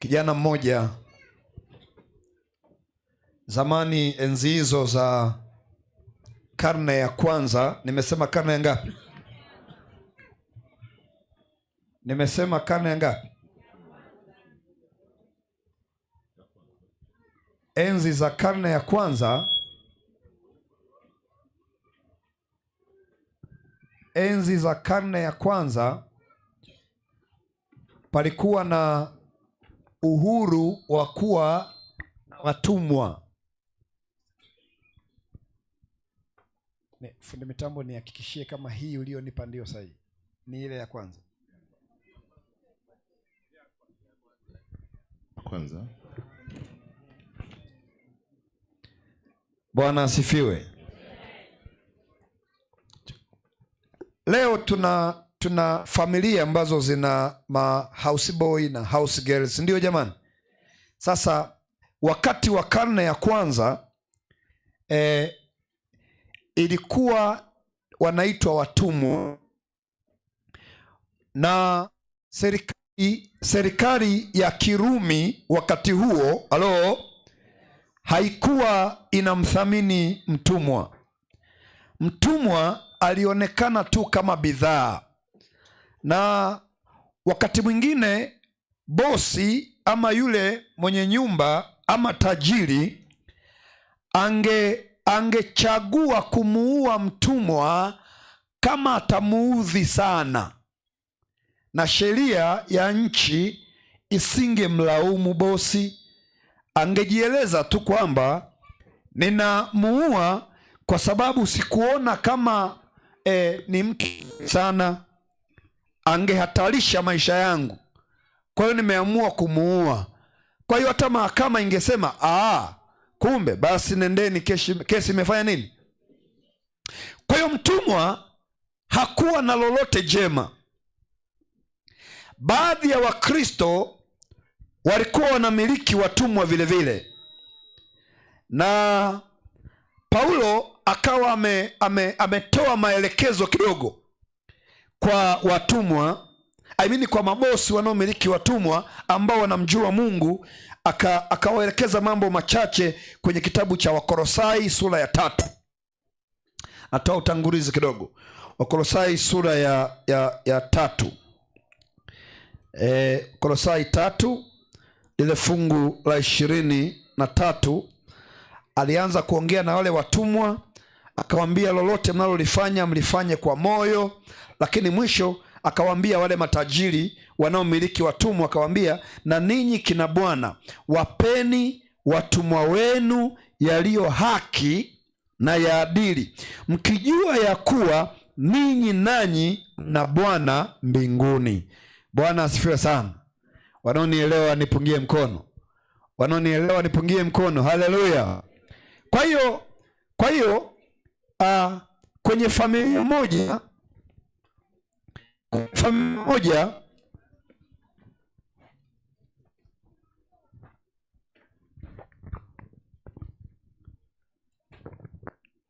Kijana mmoja zamani, enzi hizo za karne ya kwanza, nimesema karne ya ngapi? Nimesema karne ya ngapi? Enzi za karne ya kwanza, enzi za karne ya kwanza palikuwa na uhuru wa kuwa watumwa. Fundi mitambo, nihakikishie kama hii ulionipa ndio sahihi, ni ile ya kwanza. Kwanza. Bwana asifiwe. Leo tuna familia ambazo zina ma house boy na house girls, ndio jamani? Sasa wakati wa karne ya kwanza ilikuwa wanaitwa watumwa, na serikali ya Kirumi wakati huo alo haikuwa inamthamini mtumwa. Mtumwa alionekana tu kama bidhaa, na wakati mwingine bosi ama yule mwenye nyumba ama tajiri angechagua kumuua mtumwa kama atamuudhi sana, na sheria ya nchi isingemlaumu bosi. Angejieleza tu kwamba ninamuua kwa sababu sikuona kama ni mtu sana, angehatarisha maisha yangu, kwa hiyo nimeamua kumuua. Kwa hiyo hata mahakama ingesema kumbe basi nendeni, kesi imefanya nini? Kwa hiyo mtumwa hakuwa na lolote jema. Baadhi ya Wakristo walikuwa wanamiliki watumwa vile vile, na Paulo akawa ametoa maelekezo kidogo kwa watumwa, I mean kwa mabosi wanaomiliki watumwa ambao wanamjua Mungu, akawaelekeza mambo machache kwenye kitabu cha Wakolosai sura ya 3. Natoa utangulizi kidogo. Wakolosai sura ya 3. Kolosai 3 lile fungu la 23, alianza kuongea na wale watumwa, akawaambia lolote mnalolifanya mlifanye kwa moyo, lakini mwisho akawaambia wale matajiri wanaomiliki watumwa, akawaambia na ninyi kina bwana wapeni watumwa wenu yaliyo haki na ya adili, mkijua ya kuwa ninyi nanyi na Bwana mbinguni. Bwana asifiwe sana. Wanaonielewa nipungie mkono. Wanaonielewa nipungie mkono. Haleluya. Kwa hiyo kwenye familia moja, familia moja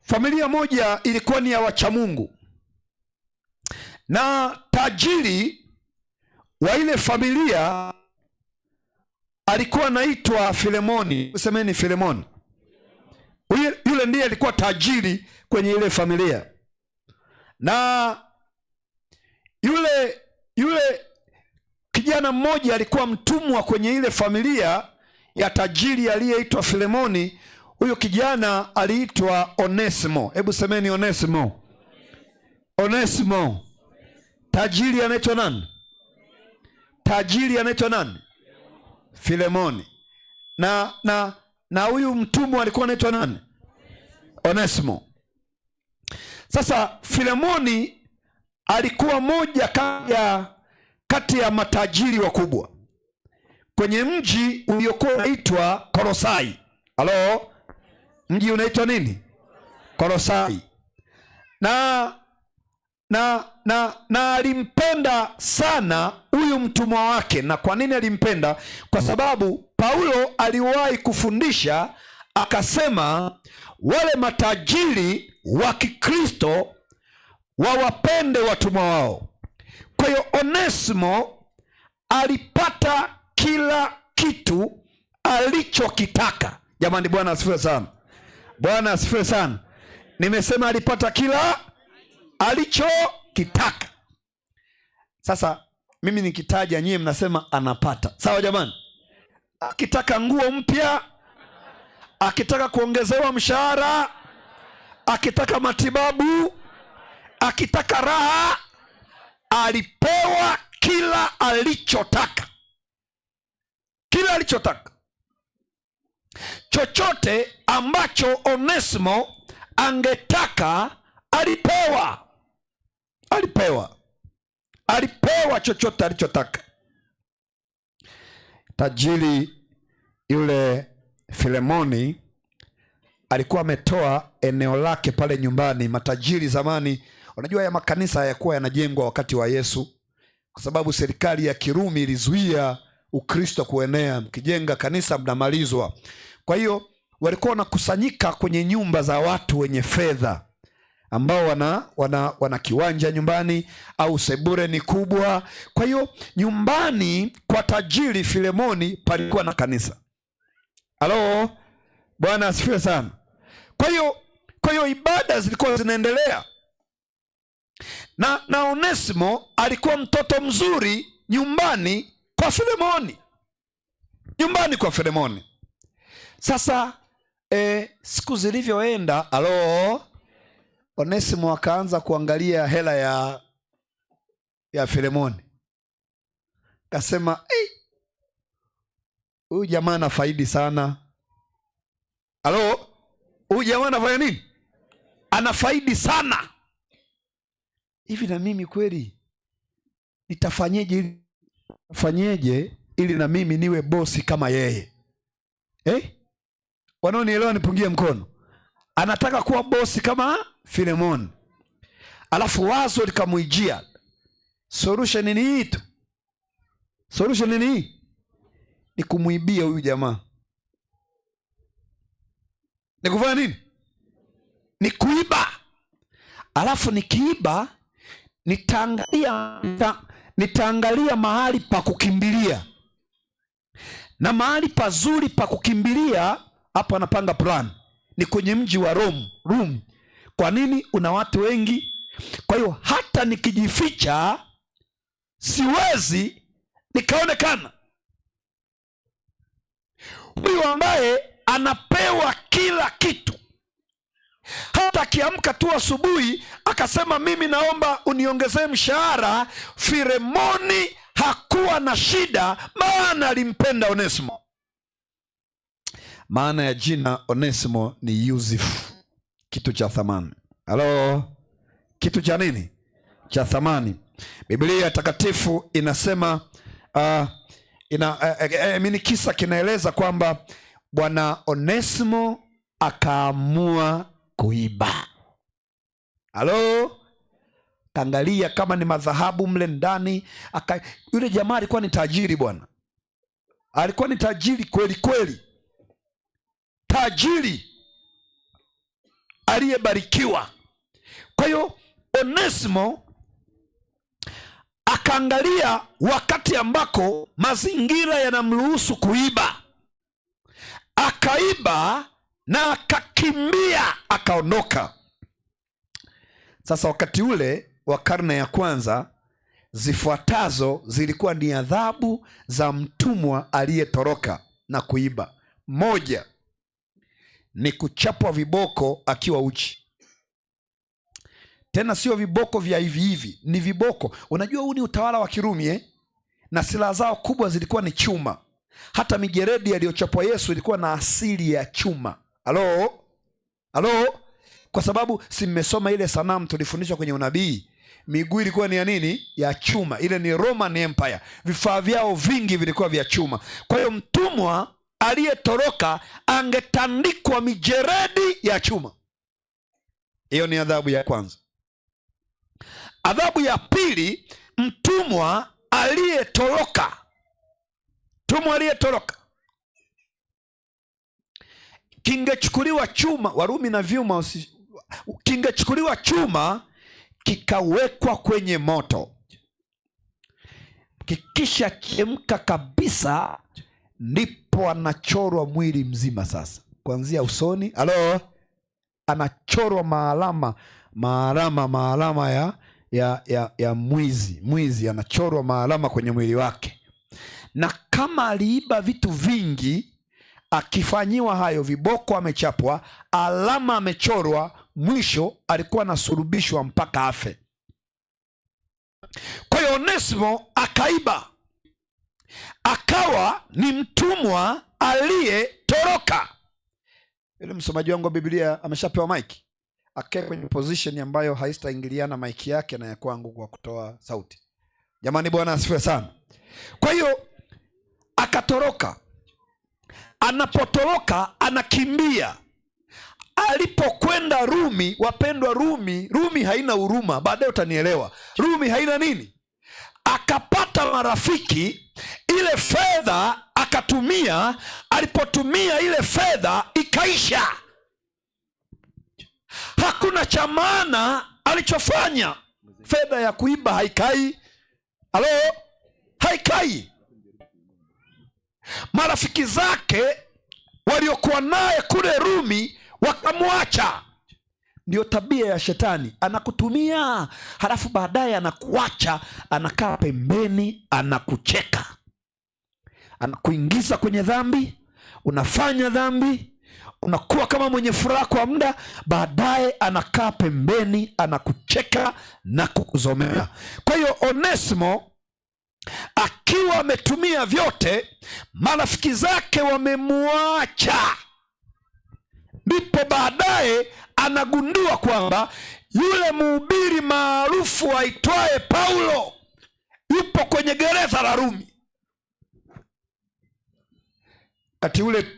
familia moja ilikuwa ni ya wacha Mungu, na tajiri wa ile familia alikuwa anaitwa Filemoni. Semeni Filemoni. Yule ndiye alikuwa tajiri kwenye ile familia, na yule kijana mmoja alikuwa mtumwa kwenye ile familia ya tajiri aliyeitwa Filemoni. Huyo kijana aliitwa Onesimo. Hebu semeni Onesimo. Onesimo. Tajiri anaitwa nani? Tajiri anaitwa nani? Filemoni. Na huyu mtumwa alikuwa anaitwa nani? Onesimo. Sasa Filemoni alikuwa moja kati ya matajiri wakubwa kwenye mji uliokuwa unaitwa Kolosai. Halo? Mji unaitwa nini? Kolosai. Na alimpenda sana huyu mtumwa wake. Na kwa nini alimpenda? Kwa sababu Paulo aliwahi kufundisha akasema wale matajiri wa Kikristo wawapende watumwa wao. Kwa hiyo Onesimo alipata kila kitu alichokitaka. Jamani, Bwana asifiwe sana. Bwana asifiwe sana. Nimesema alipata kila alichokitaka. Sasa mimi nikitaja, nyie mnasema anapata. Sawa jamani? Akitaka nguo mpya, akitaka kuongezewa mshahara, akitaka matibabu, akitaka raha, alipewa kila alichotaka, kila alichotaka. Chochote ambacho Onesimo angetaka alipewa, alipewa, alipewa chochote alichotaka. Tajiri yule Filemoni alikuwa ametoa eneo lake pale nyumbani. Matajiri zamani, unajua ya makanisa hayakuwa yanajengwa wakati wa Yesu, kwa sababu serikali ya Kirumi ilizuia Ukristo kuenea. Mkijenga kanisa mnamalizwa. Kwa hiyo walikuwa wanakusanyika kwenye nyumba za watu wenye fedha ambao wana kiwanja nyumbani au sebure ni kubwa. Kwa hiyo nyumbani kwa tajiri Filemoni palikuwa na kanisa. Halo, Bwana asifiwe sana. Kwa hiyo ibada zilikuwa zinaendelea na Onesimo alikuwa mtoto mzuri nyumbani kwa Filemoni, nyumbani kwa Filemoni. Sasa siku zilivyoenda, halo, Onesimo akaanza kuangalia hela ya Filemoni, kasema huyu jamaa anafaidi sana. Halo, huyu jamaa anafanya nini? Anafaidi sana. Hivi na mimi kweli nitafanyeje? Fanyeje ili na mimi niwe bosi kama yeye? Wanaonielewa nipungie mkono. Anataka kuwa bosi kama Filemoni, alafu wazo likamwijia, solution ni hii tu. Solution ni hii, ni kumwibia huyu jamaa. Ni kufanya nini? Ni kuiba. Alafu nikiiba nitaangalia mahali pa kukimbilia, na mahali pazuri pa kukimbilia hapo, anapanga plan ni kwenye mji wa Rumi. Kwa nini? Una watu wengi. Kwa hiyo hata nikijificha siwezi nikaonekana. Huyu ambaye anapewa kila kitu, hata akiamka tu asubuhi akasema mimi naomba uniongezee mshahara, Filemoni hakuwa na shida, maana alimpenda Onesimo. Maana ya jina Onesimo ni Yusuf, kitu cha thamani. Halo, kitu cha nini? Cha thamani. Biblia takatifu inasema kisa kinaeleza kwamba Bwana Onesimo akaamua kuiba. Halo, kaangalia kama ni madhahabu mle ndani. Yule jamaa alikuwa ni tajiri bwana, alikuwa ni tajiri kweli kweli, tajiri aliyebarikiwa. Kwa hiyo Onesimo akaangalia wakati ambako mazingira yanamruhusu kuiba, akaiba na akakimbia akaondoka. Sasa wakati ule wa karne ya kwanza, zifuatazo zilikuwa ni adhabu za mtumwa aliyetoroka na kuiba. Moja ni kuchapwa viboko akiwa uchi. Tena sio viboko vya hivi hivi, ni viboko. Unajua huu ni utawala wa Kirumi Na silaha zao kubwa zilikuwa ni chuma. Hata mijeredi aliyochapwa Yesu ilikuwa na asili ya chuma. Halo, halo, kwa sababu si mmesoma ile sanamu tulifundishwa kwenye unabii, miguu ilikuwa ni ya nini? Ya chuma. Ile ni Roman Empire, vifaa vyao vingi vilikuwa vya chuma. Kwa hiyo mtumwa aliyetoroka angetandikwa mijeredi ya chuma. Hiyo ni adhabu ya kwanza. Adhabu ya pili, mtumwa aliyetoroka, mtumwa aliyetoroka, kingechukuliwa chuma, Warumi na vyuma, kingechukuliwa chuma kikawekwa kwenye moto, kikisha chemka kabisa Ndipo anachorwa mwili mzima sasa, kuanzia usoni, halo, anachorwa maalama maalama maalama ya mwizi. Mwizi anachorwa maalama kwenye mwili wake, na kama aliiba vitu vingi, akifanyiwa hayo viboko, amechapwa, alama amechorwa, mwisho alikuwa anasurubishwa mpaka afe. Kwa hiyo Onesimo akaiba, akawa ni mtumwa aliyetoroka. Yule msomaji wangu wa Biblia ameshapewa maiki, akae kwenye position ambayo haitaingiliana maiki yake na ya kwangu kwa kutoa sauti. Jamani, Bwana asifiwe sana. Kwa hiyo akatoroka. Anapotoroka anakimbia. Alipokwenda Rumi, wapendwa, Rumi haina huruma, baadaye utanielewa. Rumi haina nini? Akapata marafiki, ile fedha akatumia. Alipotumia ile fedha ikaisha, hakuna cha maana alichofanya. Fedha ya kuiba haikai, halo, haikai. Marafiki zake waliokuwa naye kule Rumi wakamwacha. Ndio tabia ya shetani, anakutumia halafu baadaye anakuacha, anakaa pembeni, anakucheka, anakuingiza kwenye dhambi, unafanya dhambi, unakuwa kama mwenye furaha kwa muda, baadaye anakaa pembeni, anakucheka na kukuzomea. Kwa hiyo Onesimo akiwa ametumia vyote, marafiki zake wamemwacha, ndipo baadaye anagundua kwamba yule mhubiri maarufu aitwaye Paulo yupo kwenye gereza la Rumi. Kati ule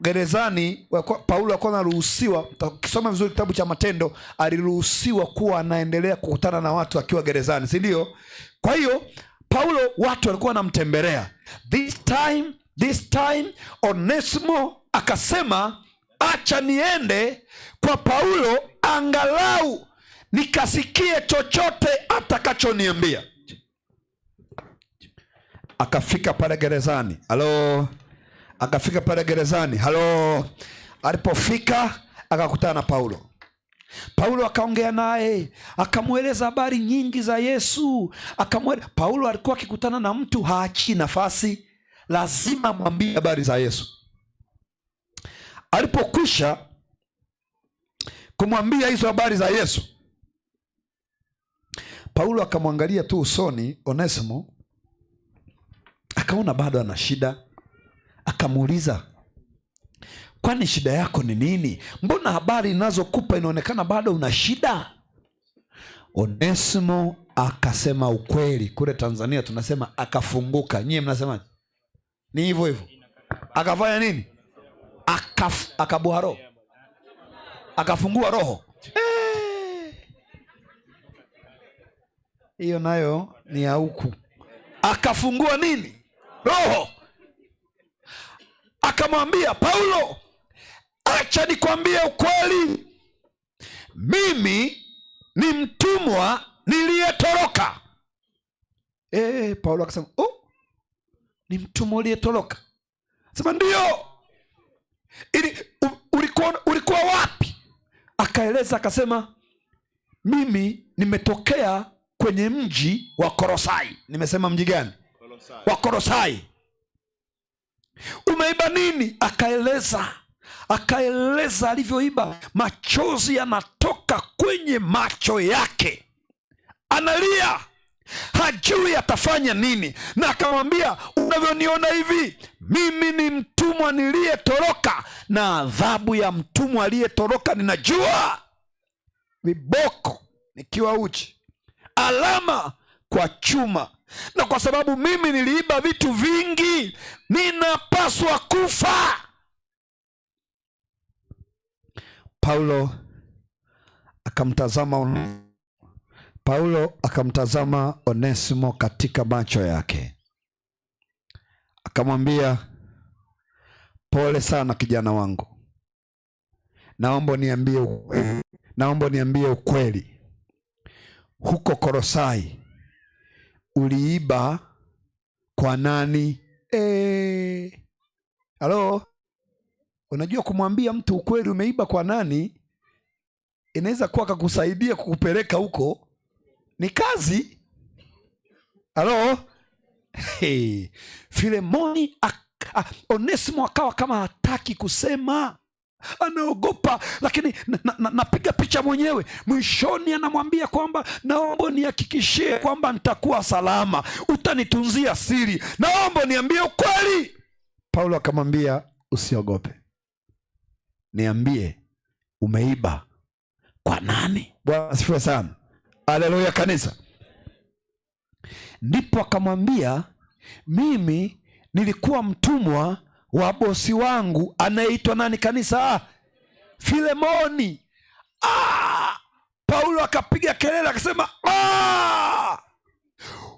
gerezani Paulo alikuwa anaruhusiwa, ukisoma vizuri kitabu cha Matendo, aliruhusiwa kuwa anaendelea kukutana na watu akiwa gerezani, si ndio? Kwa hiyo Paulo watu walikuwa wanamtembelea. This time Onesimo akasema acha niende kwa Paulo angalau nikasikie chochote atakachoniambia. Akafika pale gerezani, halo, akafika pale gerezani, halo. Alipofika akakutana na Paulo. Paulo akaongea naye, akamweleza habari nyingi za Yesu. Paulo alikuwa akikutana na mtu haachii nafasi, lazima mwambie habari za Yesu. Alipokwisha kumwambia hizo habari za Yesu, Paulo akamwangalia tu usoni Onesimo, akaona bado ana shida. Akamuuliza, kwani shida yako ni nini? Mbona habari ninazokupa inaonekana bado una shida? Onesimo akasema ukweli. Kule Tanzania tunasema akafunguka. Nyie mnasemaje? Ni hivyo hivyo. Akafanya nini? Akabuha roho, akafungua roho. Hiyo nayo ni ya huku. Akafungua nini? Roho. Akamwambia Paulo, acha nikwambie ukweli, mimi ni mtumwa niliyetoroka. Paulo akasema, oh, ni mtumwa uliyetoroka? Sema ndio. Ulikuwa wapi? Akaeleza akasema, mimi nimetokea kwenye mji wa Kolosai. Nimesema mji gani? Kolosai. Wa Kolosai. Umeiba nini? Akaeleza alivyoiba. Machozi yanatoka kwenye macho yake, analia, hajui atafanya nini. Na akamwambia, unavyoniona hivi, mimi ni mtumwa niliyetoroka, na adhabu ya mtumwa aliyetoroka ninajua, viboko nikiwa uchi, alama kwa chuma, na kwa sababu mimi niliiba vitu vingi, ninapaswa kufa. Paulo akamtazama Onesimo katika macho yake, akamwambia, pole sana kijana wangu, naomba niambie ukweli, naomba niambie ukweli. Huko Kolosai uliiba kwa nani? Halo, unajua kumwambia mtu ukweli umeiba kwa nani, inaweza kuwa akakusaidia kukupeleka huko, ni kazi. Halo. Hey. Filemoni Onesimo akawa kama hataki kusema, anaogopa, lakini napiga picha mwenyewe. Mwishoni anamwambia kwamba naomba nihakikishie kwamba nitakuwa salama, utanitunzia siri, naomba niambie ukweli. Paulo akamwambia usiogope, niambie umeiba kwa nani? Bwana asifiwe sana, haleluya kanisa. Ndipo akamwambia mimi nilikuwa mtumwa wa bosi wangu anayeitwa nani kanisa? Filemoni. Paulo akapiga kelele akasema,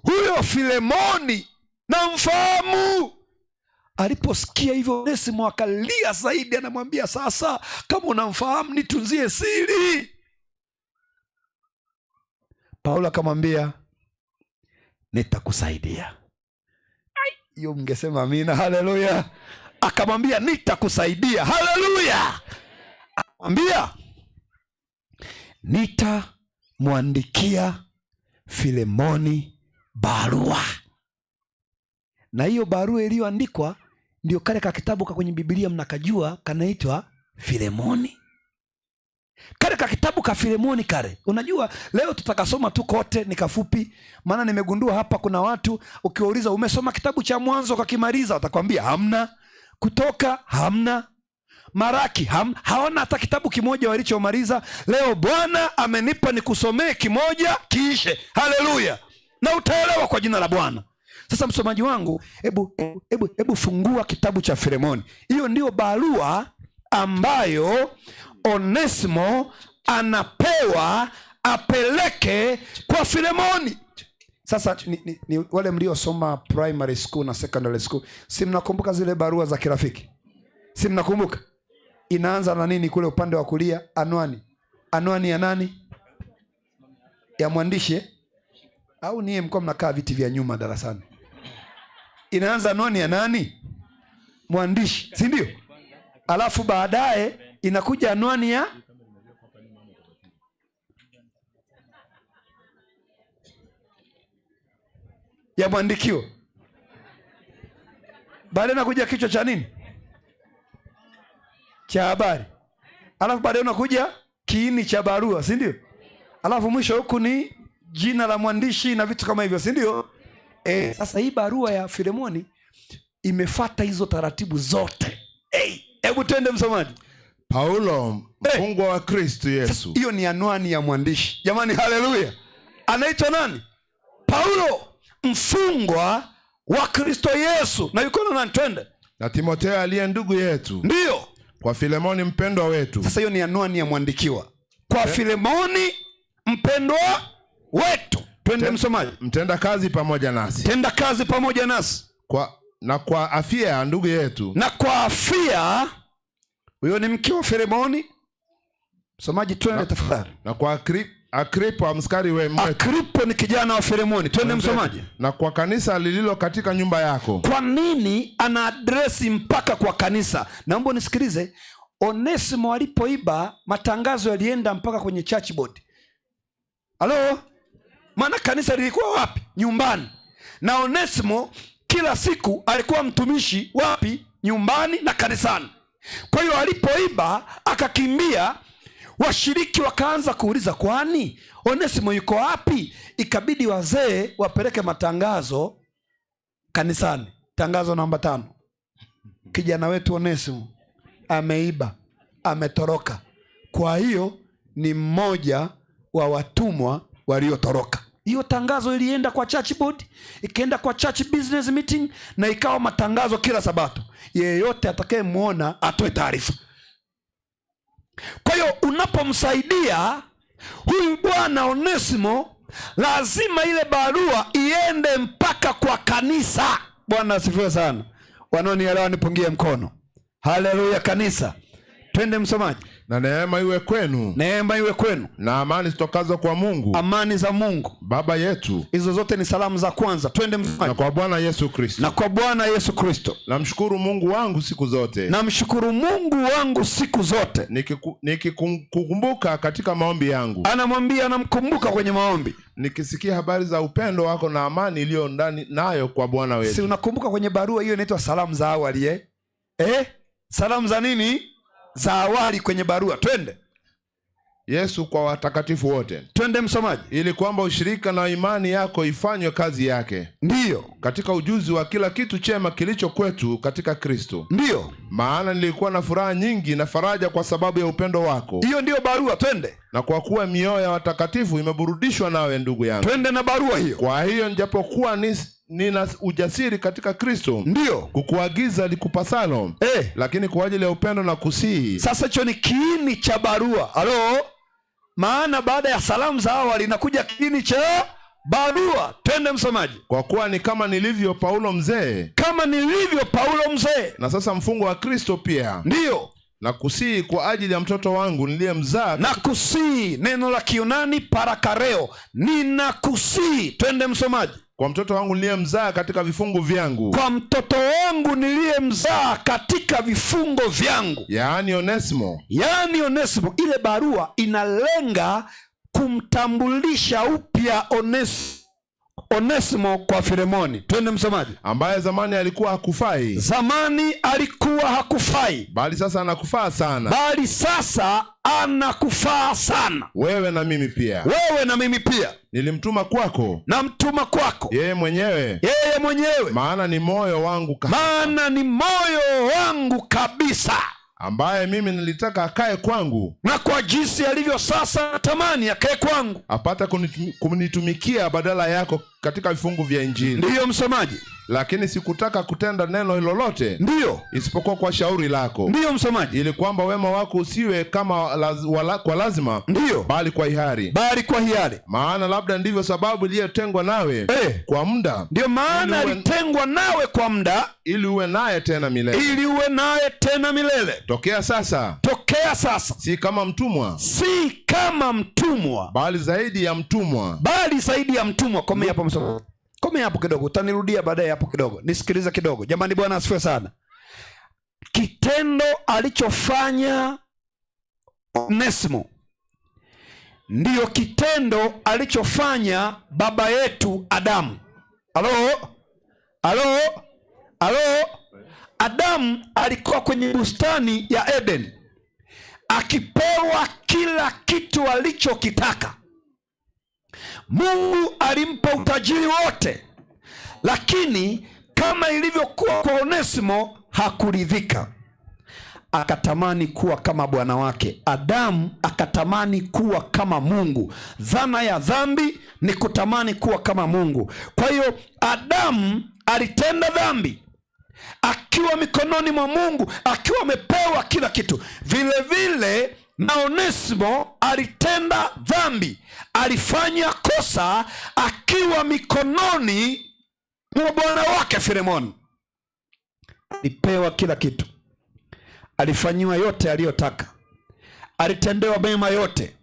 huyo Filemoni namfahamu. Aliposikia hivyo Onesimo akalia zaidi, anamwambia sasa, kama unamfahamu nitunzie siri. Paulo akamwambia nitakusaidia. Hiyo mngesema amina, haleluya. Akamwambia nitakusaidia, haleluya. Akamwambia nitamwandikia Filemoni barua, na hiyo barua iliyoandikwa ndio kale ka kitabu ka kwenye Biblia mnakajua kanaitwa Filemoni. Kale ka kitabu ka Filemoni kale, unajua leo tutakasoma tu kote, ni kafupi, maana nimegundua hapa kuna watu ukiwauliza umesoma kitabu cha Mwanzo kakimaliza, watakwambia hamna, Kutoka hamna, Maraki hawana hata kitabu kimoja walichomaliza. Leo Bwana amenipa nikusomee kimoja kiishe. Haleluya, na utaelewa kwa jina la Bwana. Sasa msomaji wangu, hebu fungua kitabu cha Filemoni. Hiyo ndiyo barua ambayo Onesimo anapewa apeleke kwa Filemoni. Sasa ni wale mliosoma primary school na secondary school, si mnakumbuka zile barua za kirafiki? Si mnakumbuka? Inaanza na nini kule upande wa kulia? Anwani. Anwani ya nani? Ya mwandishi au niye mlikuwa mnakaa viti vya nyuma darasani? Inaanza anwani ya nani? Mwandishi, si ndio? Alafu baadaye inakuja anwani ya mwandikio. Baadaye inakuja kichwa cha nini? Cha habari. Alafu baadaye unakuja kiini cha barua, si ndio? Alafu mwisho huku ni jina la mwandishi na vitu kama hivyo, si ndio? Sasa hii barua ya Filemoni imefuata hizo taratibu zote. Hebu twende msomaji. Paulo mfungwa wa Kristo Yesu. Hiyo ni anwani ya mwandishi. Jamani, haleluya. Anaitwa nani? Paulo mfungwa wa Kristo Yesu. Na yuko na nani? Twende. Na Timotheo aliye ndugu yetu. Ndio. Kwa Filemoni mpendwa wetu. Sasa hiyo ni anwani ya mwandikiwa. Kwa Filemoni mpendwa wetu. Twende msomaji. Mtenda kazi pamoja nasi. Tenda kazi pamoja nasi. Na kwa Afia ndugu yetu. Na kwa Afia, huyo ni mke wa Filemoni. Msomaji twende tafadhali. Na kwa Akripo mskari wetu. Akripo ni kijana wa Filemoni. Twende msomaji. Na kwa kanisa lililo katika nyumba yako. Kwa nini ana adresi mpaka kwa kanisa? Naomba unisikilize. Onesimo alipoiba, matangazo yalienda mpaka kwenye church board. Halo? Maana kanisa lilikuwa wapi? Nyumbani. Na Onesimo kila siku alikuwa mtumishi wapi? Nyumbani na kanisani. Kwa hiyo alipoiba akakimbia, washiriki wakaanza kuuliza kwani Onesimo yuko wapi? Ikabidi wazee wapeleke matangazo kanisani. Tangazo namba 5. Kijana wetu Onesimo ameiba, ametoroka. Kwa hiyo ni mmoja wa watumwa waliotoroka. Hiyo tangazo ilienda kwa church board, ikaenda kwa church business meeting, na ikawa matangazo kila Sabato. Yeyote atakayemuona atoe taarifa. Kwa hiyo unapomsaidia huyu bwana Onesimo, lazima ile barua iende mpaka kwa kanisa. Bwana asifiwe sana. Wanaonielewa nipungie mkono. Haleluya kanisa. Twende msomaji. Na neema iwe kwenu. Neema iwe kwenu. Na amani zitokazo kwa Mungu. Amani za Mungu Baba yetu. Hizo zote ni salamu za kwanza. Twende msomaji. Na kwa Bwana Yesu Kristo. Na kwa Bwana Yesu Kristo. Namshukuru Mungu wangu siku zote. Namshukuru Mungu wangu siku zote. Nikikukumbuka katika maombi yangu. Anamwambia anamkumbuka kwenye maombi. Nikisikia habari za upendo wako na amani iliyo ndani nayo kwa Bwana wetu. Si unakumbuka kwenye barua hiyo inaitwa salamu za awali eh? Salamu za nini? Za awali kwenye barua. Twende. Yesu kwa watakatifu wote. Twende msomaji. Ili kwamba ushirika na imani yako ifanywe kazi yake. Ndiyo. Katika ujuzi wa kila kitu chema kilicho kwetu katika Kristo. Ndiyo. Maana nilikuwa na furaha nyingi na faraja kwa sababu ya upendo wako. Hiyo ndiyo barua, twende. Na kwa kuwa mioyo ya watakatifu imeburudishwa nawe ndugu yangu. Twende na barua hiyo. Kwa hiyo nijapokuwa nina ujasiri katika Kristo. Ndiyo. Kukuagiza likupasalo. Lakini kwa ajili ya upendo na kusihi. Sasa hicho ni kiini cha barua. Halo? Maana baada ya salamu za awali inakuja kiini cha barua. Twende msomaji. Kwa kuwa ni kama nilivyo Paulo mzee. Kama nilivyo Paulo mzee. Na sasa mfungwa wa Kristo pia. Ndiyo. Na kusihi kwa ajili ya mtoto wangu niliyemzaa. Na kusihi, neno la Kiyunani parakareo. Ninakusihi. Twende msomaji. Kwa mtoto wangu niliyemzaa katika vifungo vyangu. Kwa mtoto wangu niliyemzaa katika vifungo vyangu. Yaani Onesimo. Yaani Onesimo. Ile barua inalenga kumtambulisha upya Onesimo kwa Filemoni. Twende msomaji. Ambaye zamani alikuwa hakufai. Zamani alikuwa hakufai. Bali sasa anakufaa sana. Bali sasa anakufaa sana. Wewe na mimi pia. Wewe na mimi pia. Nilimtuma kwako. Namtuma kwako. Yeye mwenyewe. Yeye mwenyewe. Maana ni moyo wangu kabisa. Maana ni moyo wangu kabisa. Ambaye mimi nilitaka akae kwangu. Na kwa jinsi alivyo sasa natamani akae kwangu. Apate kunitumikia badala yako katika vifungu vya Injili. Ndiyo msomaji. Lakini sikutaka kutenda neno lolote. Ndiyo. Isipokuwa kwa shauri lako. Ndiyo msomaji. Ili kwamba wema wako usiwe kama kwa lazima. Ndiyo. Bali kwa hiari. Bali kwa hiari. Maana labda ndivyo sababu iliyotengwa nawe kwa muda. Ndiyo maana alitengwa nawe kwa muda. Ili uwe naye tena milele. Ili uwe naye tena milele. Tokea sasa. Tokea sasa. Si kama mtumwa. Si kama mtumwa. Bali zaidi ya mtumwa. Bali zaidi ya mtumwa. Komea hapo msomaji. Komea hapo kidogo, utanirudia baadaye hapo kidogo. Nisikilize kidogo. Jamani, Bwana asifiwe sana. Kitendo alichofanya Onesimo ndiyo kitendo alichofanya baba yetu Adamu. Halo? Halo? Halo? Adamu alikuwa kwenye bustani ya Eden akipewa kila kitu alichokitaka. Mungu alimpa utajiri wote, lakini kama ilivyokuwa kwa Onesimo hakuridhika. Akatamani kuwa kama bwana wake. Adamu akatamani kuwa kama Mungu. Dhana ya dhambi ni kutamani kuwa kama Mungu. Kwa hiyo Adamu alitenda dhambi akiwa mikononi mwa Mungu, akiwa amepewa kila kitu. Vile vile na Onesimo alitenda dhambi, alifanya kosa akiwa mikononi mwa bwana wake Filemoni. Alipewa kila kitu, alifanyiwa yote aliyotaka, alitendewa mema yote,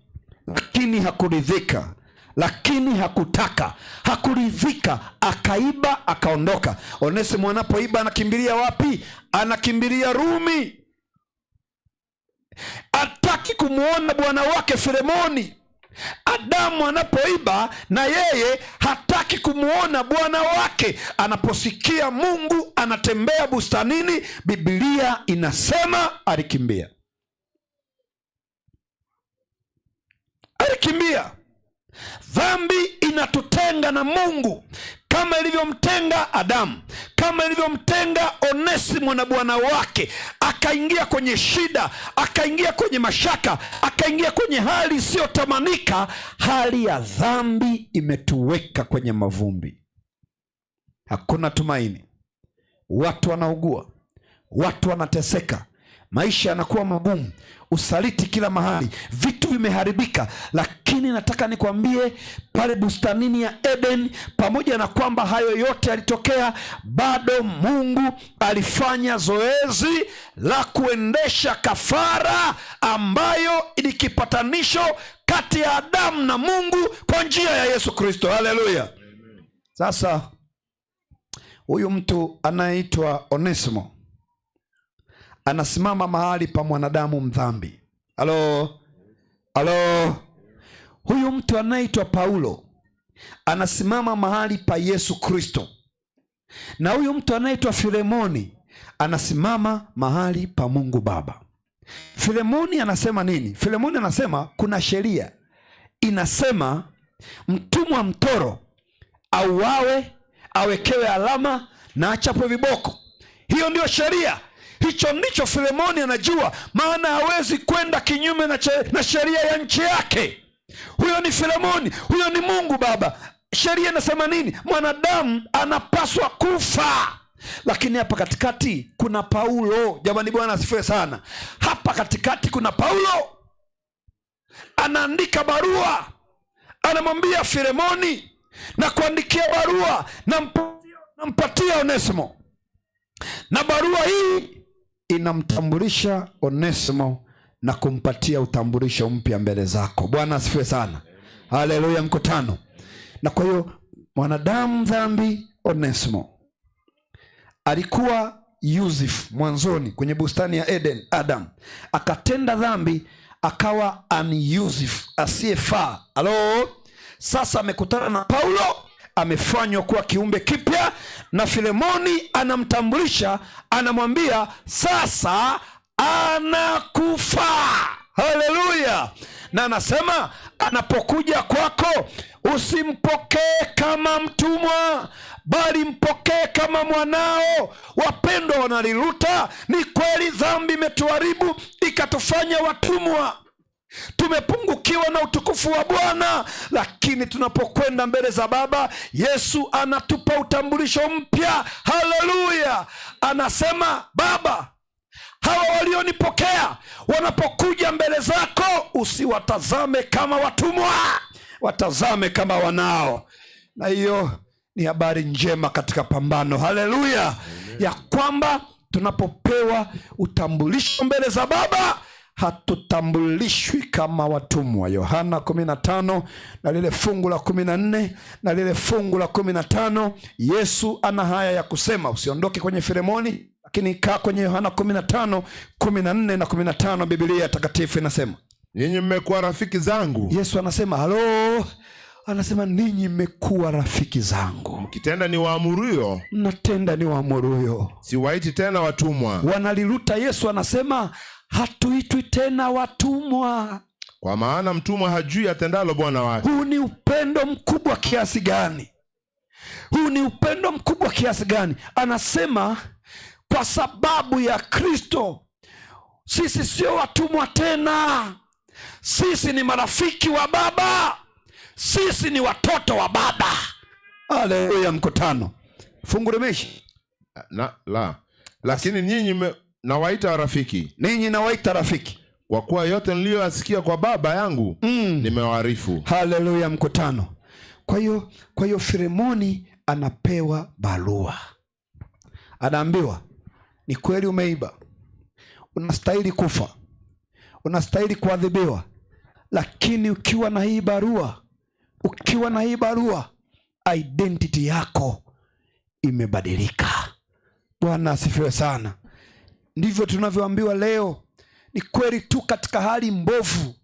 lakini hakuridhika, lakini hakutaka, hakuridhika, akaiba, akaondoka. Onesimo anapoiba anakimbilia wapi? Anakimbilia Rumi. Hataki kumuona bwana wake Filemoni. Adamu anapoiba na yeye hataki kumuona bwana wake. Anaposikia Mungu anatembea bustanini, Biblia inasema alikimbia. Alikimbia. Dhambi inatutenga na Mungu kama ilivyomtenga Adamu, kama ilivyomtenga Onesimo na bwana wake. Akaingia kwenye shida, akaingia kwenye mashaka, akaingia kwenye hali isiyotamanika. Hali ya dhambi imetuweka kwenye mavumbi. Hakuna tumaini. Watu wanaugua, watu wanateseka. Maisha yanakuwa magumu, usaliti kila mahali, vitu vimeharibika. Lakini nataka nikwambie, pale bustanini ya Eden, pamoja na kwamba hayo yote yalitokea, bado Mungu alifanya zoezi la kuendesha kafara ambayo ni kipatanisho kati ya Adamu na Mungu kwa njia ya Yesu Kristo. Haleluya! Sasa huyu mtu anayeitwa Onesimo anasimama mahali pa mwanadamu mdhambi. Halo, halo. Huyu mtu anayeitwa Paulo anasimama mahali pa Yesu Kristo, na huyu mtu anayeitwa Filemoni anasimama mahali pa Mungu Baba. Filemoni anasema nini? Filemoni anasema kuna sheria inasema mtumwa mtoro auawe, awekewe alama na achapwe viboko. Hiyo ndiyo sheria. Hicho ndicho Filemoni anajua, maana hawezi kwenda kinyume na sheria ya nchi yake. Huyo ni Filemoni, huyo ni Mungu Baba. Sheria inasema nini? Mwanadamu anapaswa kufa. Lakini hapa katikati kuna Paulo. Jamani, Bwana asifiwe sana. Hapa katikati kuna Paulo anaandika barua, anamwambia Filemoni na kuandikia barua, nampatia Onesimo, na barua hii inamtambulisha Onesimo na kumpatia utambulisho mpya mbele zako. Bwana asifiwe sana. Haleluya, mkutano. Na kwa hiyo mwanadamu dhambi, Onesimo alikuwa Yusuf mwanzoni kwenye bustani ya Eden, Adam akatenda dhambi akawa an-Yusuf, asiyefaa. Halo, sasa amekutana na Paulo, amefanywa kuwa kiumbe kipya, na Filemoni anamtambulisha, anamwambia sasa anakufa. Haleluya! Na anasema anapokuja kwako usimpokee kama mtumwa, bali mpokee kama mwanao. Wapendwa wanaliluta, ni kweli dhambi imetuharibu ikatufanya watumwa, tumepungukiwa na utukufu wa Bwana, lakini tunapokwenda mbele za Baba, Yesu anatupa utambulisho mpya. Haleluya! Anasema, Baba, hawa walionipokea wanapokuja mbele zako, usiwatazame kama watumwa, watazame kama wanao. Na hiyo ni habari njema katika pambano. Haleluya! Ya kwamba tunapopewa utambulisho mbele za Baba hatutambulishwi kama watumwa. Yohana 15 na lile fungu la 14 na lile fungu la 15, Yesu ana haya ya kusema. Usiondoke kwenye Filemoni, lakini kaa kwenye Yohana 15 14 na 15. Biblia takatifu inasema, ninyi mmekuwa rafiki zangu. Yesu anasema halo, anasema ninyi mmekuwa rafiki zangu, mkitenda ni waamuruyo, mnatenda ni waamuruyo. Siwaiti tena watumwa. Wanaliluta. Yesu anasema hatuitwi tena watumwa, kwa maana mtumwa hajui atendalo bwana wake. Huu ni upendo mkubwa kiasi gani! Huu ni upendo mkubwa kiasi gani! Anasema kwa sababu ya Kristo sisi sio watumwa tena, sisi ni marafiki wa Baba, sisi ni watoto wa Baba. Haleluya! Mkutano fungu limeisha. Na, la. Lakini nyinyi nawaita rafiki, ninyi nawaita rafiki, kwa kuwa yote niliyoyasikia kwa Baba yangu nimewaarifu. Haleluya, mkutano. Kwa hiyo Filemoni anapewa barua, anaambiwa ni kweli umeiba, unastahili kufa, unastahili kuadhibiwa, lakini ukiwa na hii barua, ukiwa na hii barua, identity yako imebadilika. Bwana asifiwe sana. Ndivyo tunavyoambiwa leo. Ni kweli tu katika hali mbovu,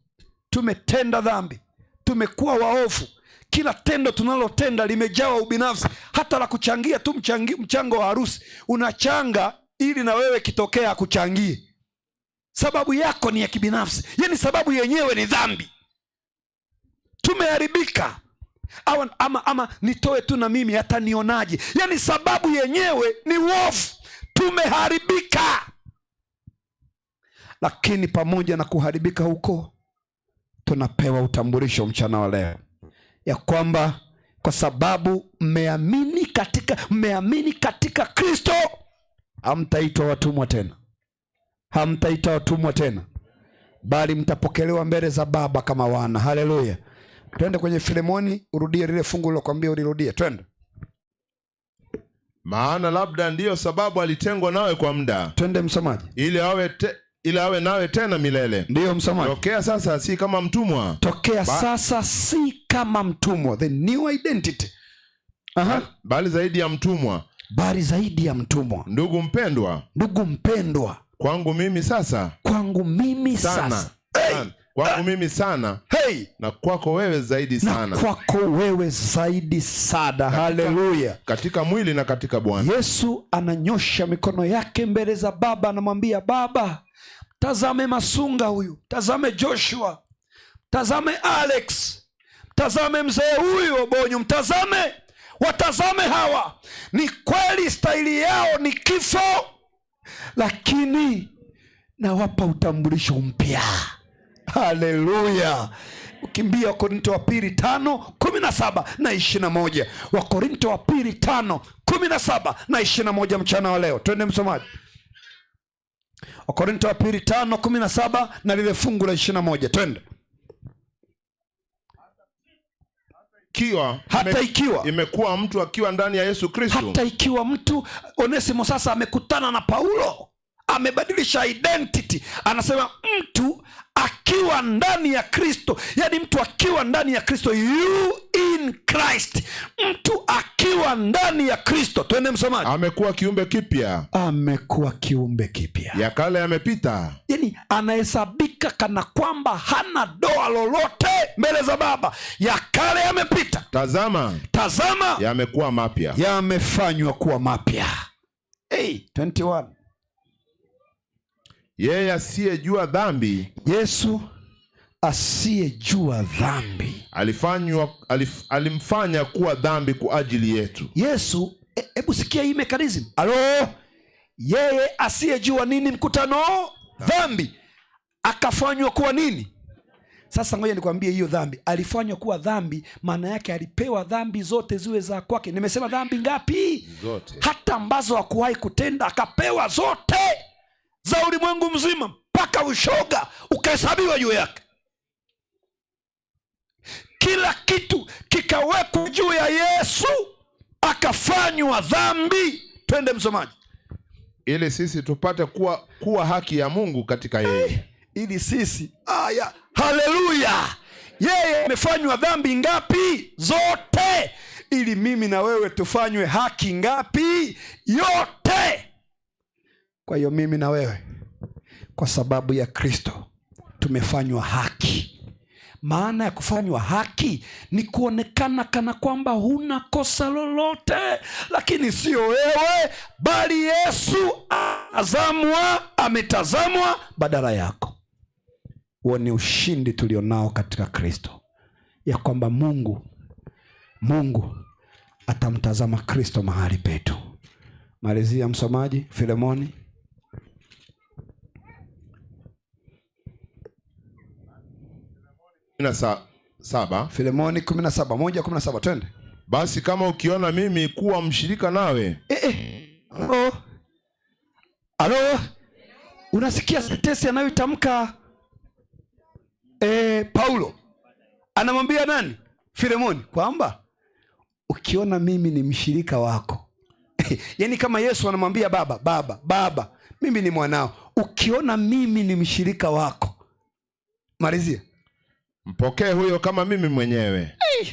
tumetenda dhambi, tumekuwa waovu. Kila tendo tunalotenda limejawa ubinafsi. Hata la kuchangia tu mchango wa harusi unachanga ili na wewe kitokea akuchangie. Sababu yako ni ya kibinafsi, yaani sababu yenyewe ni dhambi. Tumeharibika. Ama nitoe tu na mimi hata nionaje? Yaani sababu yenyewe ni uovu, tumeharibika. Lakini pamoja na kuharibika huko, tunapewa utambulisho mchana wa leo ya kwamba kwa sababu mmeamini katika Kristo, hamtaitwa watumwa tena, Hamtaita watumwa tena, bali mtapokelewa mbele za Baba kama wana. Haleluya! Twende kwenye Filemoni, urudie lile fungu lilokwambia ulirudie. Twende. Maana labda ndiyo sababu alitengwa nawe kwa muda, Twende msomaji. ili awe nawe tena milele. Ndiyo msomaji. Tokea sasa si kama mtumwa, Tokea sasa si kama mtumwa, the new identity. Aha. bali zaidi ya mtumwa, Bali zaidi ya mtumwa, ndugu mpendwa, ndugu mpendwa, kwangu mimi sasa kwangu mimi sana, sasa, sana kwangu mimi sana hey, na kwako wewe zaidi na sana, kwako wewe zaidi sana. Haleluya! katika mwili na katika Bwana. Yesu ananyosha mikono yake mbele za Baba, anamwambia Baba, tazame Masunga huyu, tazame Joshua, tazame Alex, tazame mzee huyu Obonyo, mtazame, watazame hawa. Ni kweli staili yao ni kifo, lakini nawapa utambulisho mpya. Haleluya! Ukimbia Wakorinto wa pili 5:17 na 21. Wakorinto wa pili 5:17 na 21 mchana wa leo. Twende msomaji. Wakorinto wa pili 5:17 na lile fungu la 21. Twende. Ikiwa Hata ikiwa imekuwa mtu akiwa ndani ya Yesu Kristo, hata ikiwa mtu Onesimo sasa amekutana na Paulo, amebadilisha identity, anasema mtu akiwa ndani ya Kristo, yani mtu akiwa ndani ya Kristo, you in Christ, mtu akiwa ndani ya Kristo. Twende msomaji. amekuwa kiumbe kipya, Amekuwa kiumbe kipya, ya kale yamepita, yani anahesabika kana kwamba hana doa lolote mbele za Baba. Ya kale yamepita, tazama tazama yamekuwa mapya. yamefanywa kuwa mapya. Hey, 21. Yeye asiyejua dhambi Yesu asiyejua dhambi, alimfanya kuwa dhambi kwa ajili yetu, Yesu, hebu sikia hii mechanism. Alo, yeye asiyejua nini mkutano dhambi akafanywa kuwa nini? Sasa ngoja nikwambie, hiyo dhambi alifanywa kuwa dhambi, maana yake alipewa dhambi zote ziwe za kwake. Nimesema dhambi ngapi? Zote. Hata ambazo hakuwahi kutenda akapewa zote za ulimwengu mzima, mpaka ushoga ukahesabiwa juu yake. Kila kitu kikawekwa juu ya Yesu, akafanywa dhambi. Twende msomaji. Ili sisi tupate kuwa haki ya Mungu katika yeye. Ili sisi aya, haleluya! Yeye amefanywa dhambi ngapi? Zote, ili mimi na wewe tufanywe haki ngapi? Yote. Kwa hiyo mimi na wewe kwa sababu ya Kristo tumefanywa haki. Maana ya kufanywa haki ni kuonekana kana kwamba huna kosa lolote, lakini sio wewe, bali Yesu ametazamwa badala yako. Huo ni ushindi tulionao katika Kristo, ya kwamba Mungu atamtazama Kristo mahali petu. Malizia msomaji, Filemoni. 17. Filemoni 17, 1:17, twende. Basi kama ukiona mimi kuwa mshirika nawe, Alo? Alo? Unasikia sentensi anayoitamka Paulo anamwambia nani? Filemoni, kwamba ukiona mimi ni mshirika wako. Yaani kama Yesu anamwambia Baba, Baba, Baba, mimi ni mwanao. Ukiona mimi ni mshirika wako. Malizia. Mpokee huyo kama mimi mwenyewe. Hey.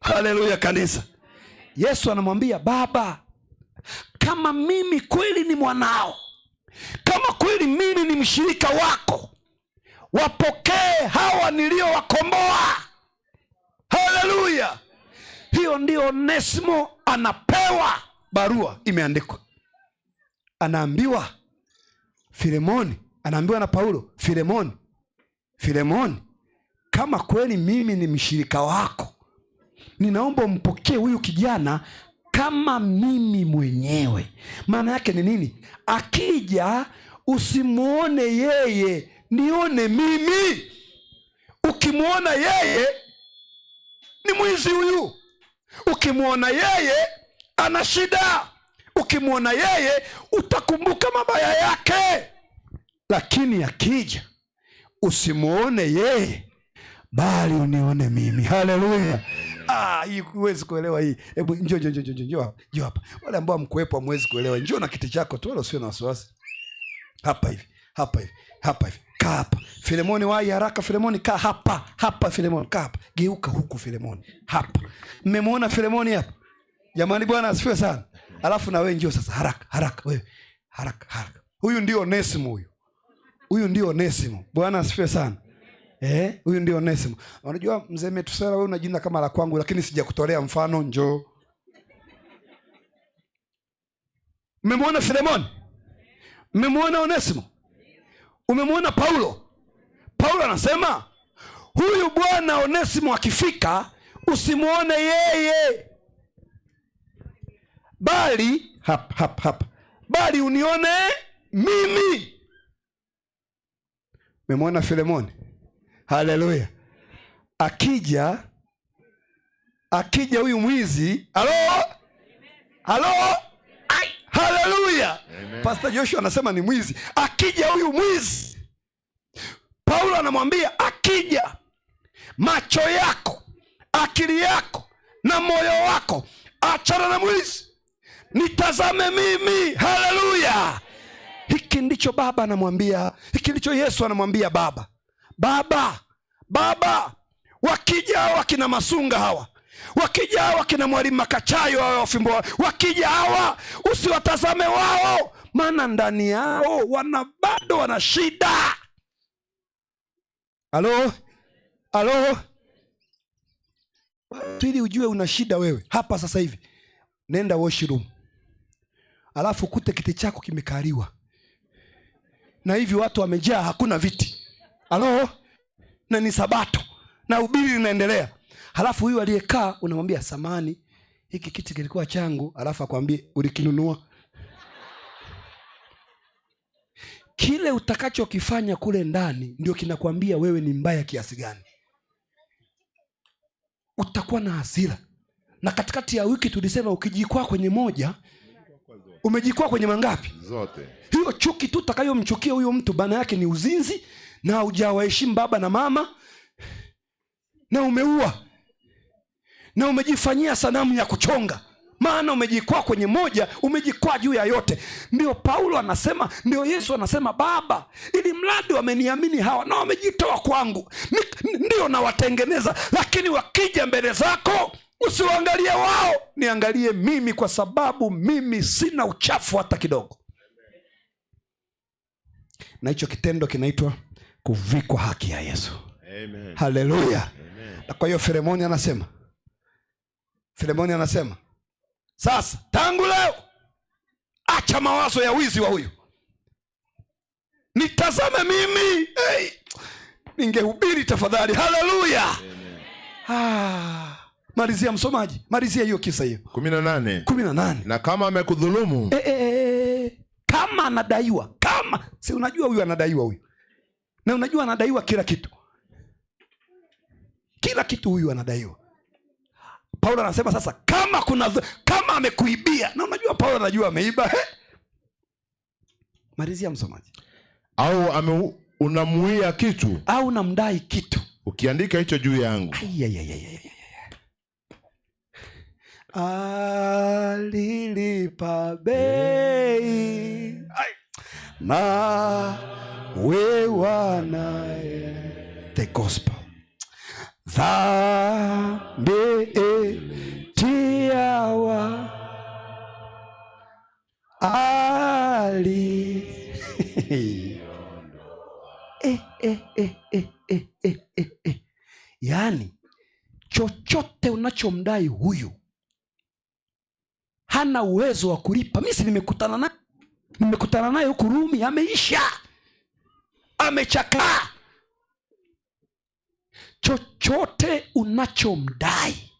Haleluya kanisa. Yesu anamwambia Baba, kama mimi kweli ni mwanao, kama kweli mimi ni mshirika wako, wapokee hawa niliowakomboa. Haleluya. Hiyo ndio Onesimo anapewa barua imeandikwa. Anaambiwa Filemoni, anaambiwa na Paulo, Filemoni, Filemoni, kama kweli mimi ni mshirika wako, ninaomba umpokee huyu kijana kama mimi mwenyewe. Maana yake ni nini? Akija usimuone yeye, nione mimi. Ukimuona yeye ni mwizi huyu, ukimuona yeye ana shida, ukimuona yeye utakumbuka mabaya yake. Lakini akija usimuone yeye, bali unione mimi. Haleluya! Ah, hii huwezi kuelewa hii. Hebu njoo, njoo, njoo, njoo, njoo hapa, njoo hapa. Wale ambao mkuwepo hamwezi kuelewa, njoo na kiti chako tu, wala usiwe na wasiwasi. Hapa hivi, hapa hivi, hapa hivi, kaa hapa. Filemoni, wahi haraka. Filemoni, kaa hapa, hapa. Filemoni, kaa hapa, geuka huku. Filemoni, hapa. Mmemwona Filemoni hapa? Jamani, Bwana asifiwe sana. Alafu na wewe njoo sasa, haraka haraka, wewe haraka haraka. Huyu ndio Onesimo, huyu huyu ndio Onesimo. Bwana asifiwe sana. Huyu ndio Onesimo. Unajua mzee Metusela, wewe una jina kama la kwangu, lakini sijakutolea mfano. Njoo. Mmemwona Filemoni? Mmemwona Onesimo? Umemwona Paulo? Paulo anasema huyu bwana Onesimo akifika usimwone yeye, bali hapa hapa hapa, bali unione mimi. Umemwona Filemoni? Haleluya! Akija, akija huyu mwizi, halo halo, haleluya! Pastor Joshua anasema ni mwizi. Akija huyu mwizi, Paulo anamwambia akija, macho yako, akili yako na moyo wako, achana na mwizi, nitazame mimi. Haleluya! Hiki ndicho baba anamwambia, hiki ndicho Yesu anamwambia baba. Baba, baba, wakija hawa wakina Masunga hawa, wakija hawa wakina Mwalimu Makachayo hawa wafimbo, wakija hawa usiwatazame wao, maana ndani yao wana bado wana shida. Halo, halo, ili ujue una shida wewe hapa sasa hivi, nenda washroom, alafu kute kiti chako kimekaliwa na hivi watu wamejaa, hakuna viti. Halo, na ni Sabato na ubiri linaendelea, halafu huyu aliyekaa unamwambia samani, hiki kiti kilikuwa changu, halafu akwambie ulikinunua. Kile utakachokifanya kule ndani ndio kinakwambia wewe ni mbaya kiasi gani. Utakuwa na hasira. Na katikati ya wiki tulisema ukijikwaa kwenye moja, umejikwaa kwenye mangapi? Zote. Hiyo chuki tu utakayomchukia huyo mtu, bana yake ni uzinzi na hujawaheshimu baba na mama, na umeua na umejifanyia sanamu ya kuchonga, maana umejikwaa kwenye moja, umejikwaa juu ya yote. Ndio Paulo anasema, ndio Yesu anasema, Baba, ili mradi wameniamini hawa na wamejitoa kwangu, ndio nawatengeneza, lakini wakija mbele zako usiwaangalie wao, niangalie mimi, kwa sababu mimi sina uchafu hata kidogo. Na hicho kitendo kinaitwa kuvikwa haki ya Yesu. Amen. Haleluya. Amen. Na kwa hiyo Filemoni anasema, Filemoni anasema sasa, tangu leo acha mawazo ya wizi wa huyu, nitazame mimi. Hey, ningehubiri tafadhali. Haleluya. Ah, malizia msomaji, malizia hiyo kisa hiyo. 18. 18. Na kama amekudhulumu, Kama anadaiwa, kama si unajua huyu anadaiwa huyu, na unajua anadaiwa kila kitu, kila kitu huyu anadaiwa. Paulo anasema sasa, kama kuna kama amekuibia, na unajua Paulo anajua ameiba. Malizia msomaji. Au unamuia kitu, au unamdai kitu, ukiandika hicho juu yangu. Alilipa bei na wewa naye, the gospel, dhambi itiawa ali. Yaani chochote unachomdai huyu hana uwezo wa kulipa. Mimi si nimekutana naye, nimekutana naye huku Rumi, ameisha, amechakaa. Chochote unachomdai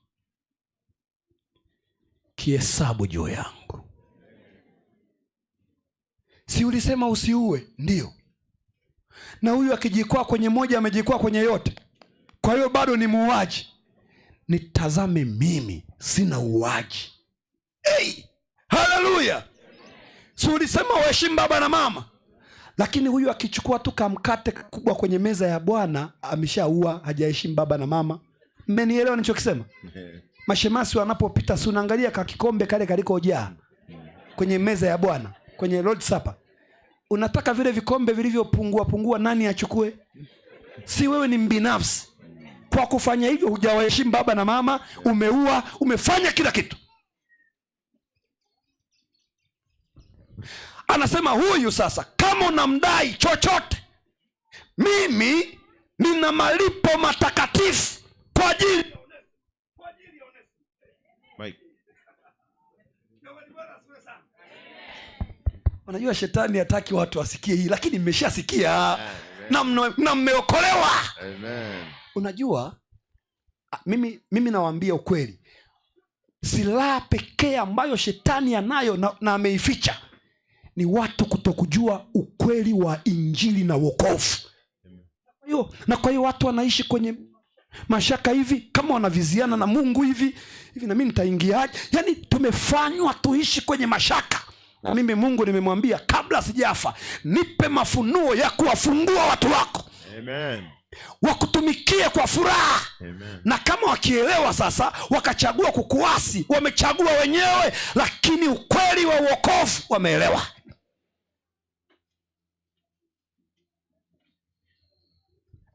kihesabu juu yangu. Si ulisema usiue? Ndio. Na huyu akijikwaa kwenye moja, amejikwaa kwenye yote. Kwa hiyo bado ni muuaji. Nitazame mimi, sina uuaji. Hey, haleluya. Si ulisema uheshimu baba na mama? Lakini huyu akichukua tu kamkate kubwa kwenye meza ya Bwana ameshaua, hajaheshimu baba na mama. Mmenielewa nilichokisema? Mashemasi wanapopita, si unaangalia ka kikombe kale kalikojaa kwenye meza ya Bwana, kwenye Lord's Supper. Unataka vile vikombe vilivyopungua pungua nani achukue? Si wewe ni mbinafsi. Kwa kufanya hivyo hujawaheshimu baba na mama, umeua, umefanya kila kitu. Anasema huyu sasa, kama unamdai chochote, mimi nina malipo matakatifu kwa ajili. Mike. Unajua shetani hataki watu wasikie hii, lakini mmeshasikia na mmeokolewa. Amen. Unajua, mimi nawaambia ukweli, silaha pekee ambayo shetani anayo na ameificha ni watu kutokujua ukweli wa injili na wokovu. Na kwa hiyo watu wanaishi kwenye mashaka hivi, kama wanaviziana na Mungu hivi hivi, na mimi nitaingiaje? Yaani tumefanywa tuishi kwenye mashaka. Na mimi Mungu nimemwambia kabla sijafa, nipe mafunuo ya kuwafungua watu wako. Amen. Wakutumikie kwa furaha. Amen. Na kama wakielewa sasa wakachagua kukuasi, wamechagua wenyewe, lakini ukweli wa wokovu wameelewa.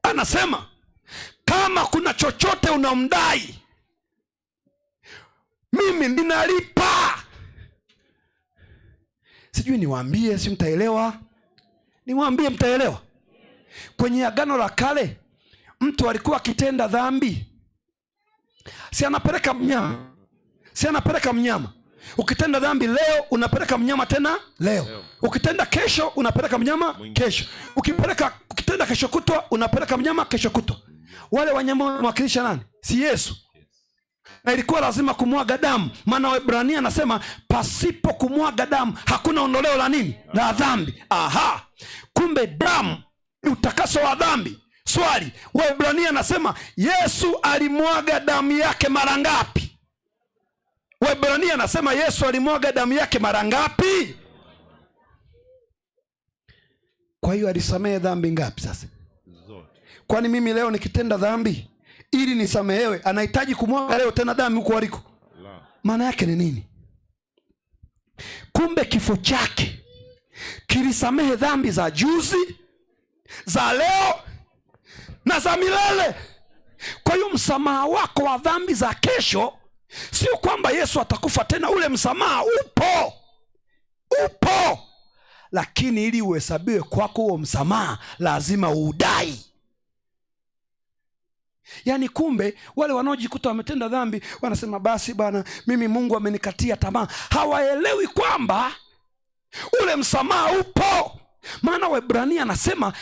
Anasema kama kuna chochote unamdai, mimi ninalipa. Sijui niwaambie, si mtaelewa? Niwaambie mtaelewa. Kwenye Agano la Kale mtu alikuwa akitenda dhambi, si anapeleka mnyama? Si anapeleka mnyama? Ukitenda dhambi leo unapeleka mnyama tena leo. Leo. Ukitenda kesho unapeleka mnyama Mwingine. kesho. Ukitenda kesho kutwa unapeleka mnyama kesho kutwa. Wale wanyama wanawakilisha nani? Si Yesu. Na ilikuwa lazima kumwaga damu, maana Waebrania anasema pasipo kumwaga damu hakuna ondoleo la nini? La dhambi. Aha. Kumbe damu ni utakaso wa dhambi. Swali, Waebrania anasema Yesu alimwaga damu yake mara ngapi? Waebrania anasema Yesu alimwaga damu yake mara ngapi? Kwa hiyo alisamehe dhambi ngapi sasa? Zote. Kwani mimi leo nikitenda dhambi ili nisamehewe, anahitaji kumwaga leo tena damu huko aliko? La. Maana yake ni nini? Kumbe kifo chake kilisamehe dhambi za juzi, za leo na za milele. Kwa hiyo msamaha wako wa dhambi za kesho sio kwamba Yesu atakufa tena, ule msamaha upo. Upo. Lakini ili uhesabiwe kwako huo msamaha lazima uudai. Yaani kumbe wale wanaojikuta wametenda dhambi wanasema basi bwana, mimi Mungu amenikatia tamaa. Hawaelewi kwamba ule msamaha upo. Maana Waebrania anasema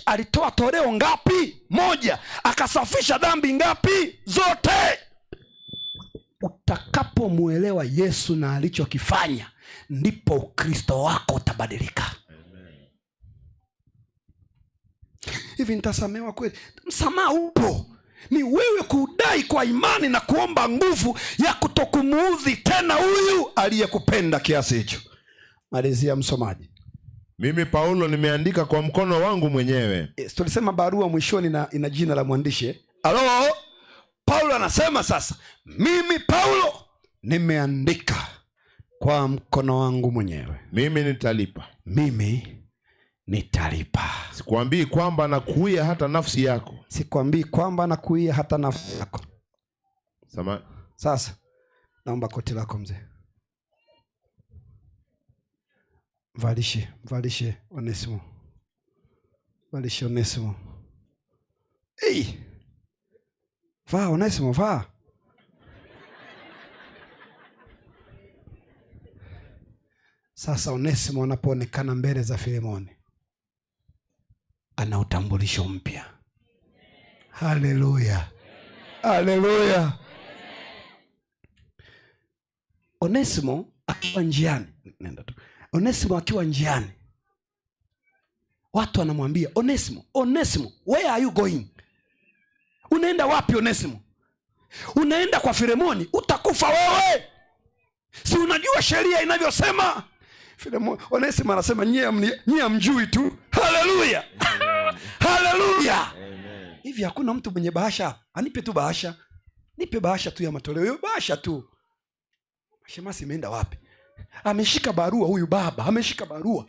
alitoa toleo ngapi? Moja. Akasafisha dhambi ngapi? Zote. Utakapomuelewa Yesu na alichokifanya, ndipo Ukristo wako utabadilika. Amen. Hivi nitasamehewa kweli? Msamaha upo. Ni wewe kudai kwa imani na kuomba nguvu ya kutokumuudhi tena huyu aliyekupenda kiasi hicho. Malizia msomaji. Mimi Paulo nimeandika kwa mkono wangu mwenyewe. Yes, tulisema barua mwishoni na ina jina la mwandishi. Halo? Paulo anasema sasa, mimi Paulo nimeandika kwa mkono wangu mwenyewe. Mimi nitalipa. Mimi nitalipa. Sikwambii kwamba nakuia hata nafsi yako. Sikwambii kwamba nakuia hata nafsi yako. Sama. Sasa naomba koti lako mzee. Mvalishe, mvalishe Onesimo. Mvalishe Onesimo. Hey! Vaa Onesimo, vaa. Sasa Onesimo anapoonekana mbele za Filemoni, ana utambulisho mpya. Haleluya. Haleluya. Onesimo akiwa njiani, nenda tu. Onesimo akiwa njiani, watu wanamwambia Onesimo, Onesimo, where are you going? Unaenda wapi Onesimo? Unaenda kwa Filemoni, utakufa wewe. Si unajua sheria inavyosema? Onesimo anasema nyie hamjui tu. Haleluya, haleluya. Hivi hakuna mtu mwenye bahasha? Anipe tu bahasha, nipe bahasha tu ya matoleo, hiyo bahasha tu. Shemasi imeenda wapi? Ameshika barua huyu baba, ameshika barua.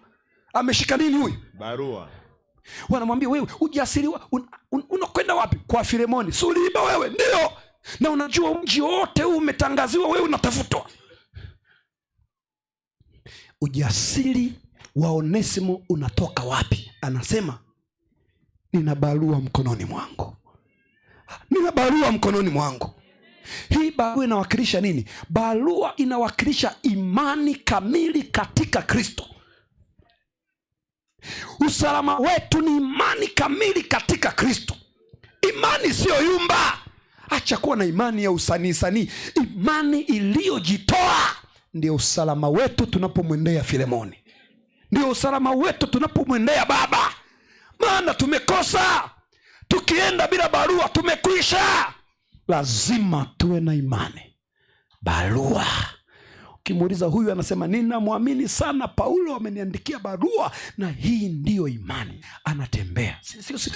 Ameshika nini huyu? Barua. Wanamwambia wewe ujasiri unakwenda wapi? Kwa Filemoni. Si uliiba wewe? Ndio. Na unajua mji wote huu umetangaziwa wewe unatafutwa. Ujasiri wa Onesimo unatoka wapi? Anasema nina barua mkononi mwangu. Nina barua mkononi mwangu. Hii barua inawakilisha nini? Barua inawakilisha imani kamili katika Kristo. Usalama wetu ni imani kamili katika Kristo. Imani siyo yumba. Acha kuwa na imani ya usanii sanii. Imani iliyojitoa ndio usalama wetu tunapomwendea Filemoni. Ndio usalama wetu tunapomwendea Baba. Maana tumekosa. Tukienda bila barua tumekwisha. Lazima tuwe na imani. Barua. Ukimuuliza huyu anasema ninamwamini sana Paulo, ameniandikia barua, na hii ndiyo imani. Anatembea.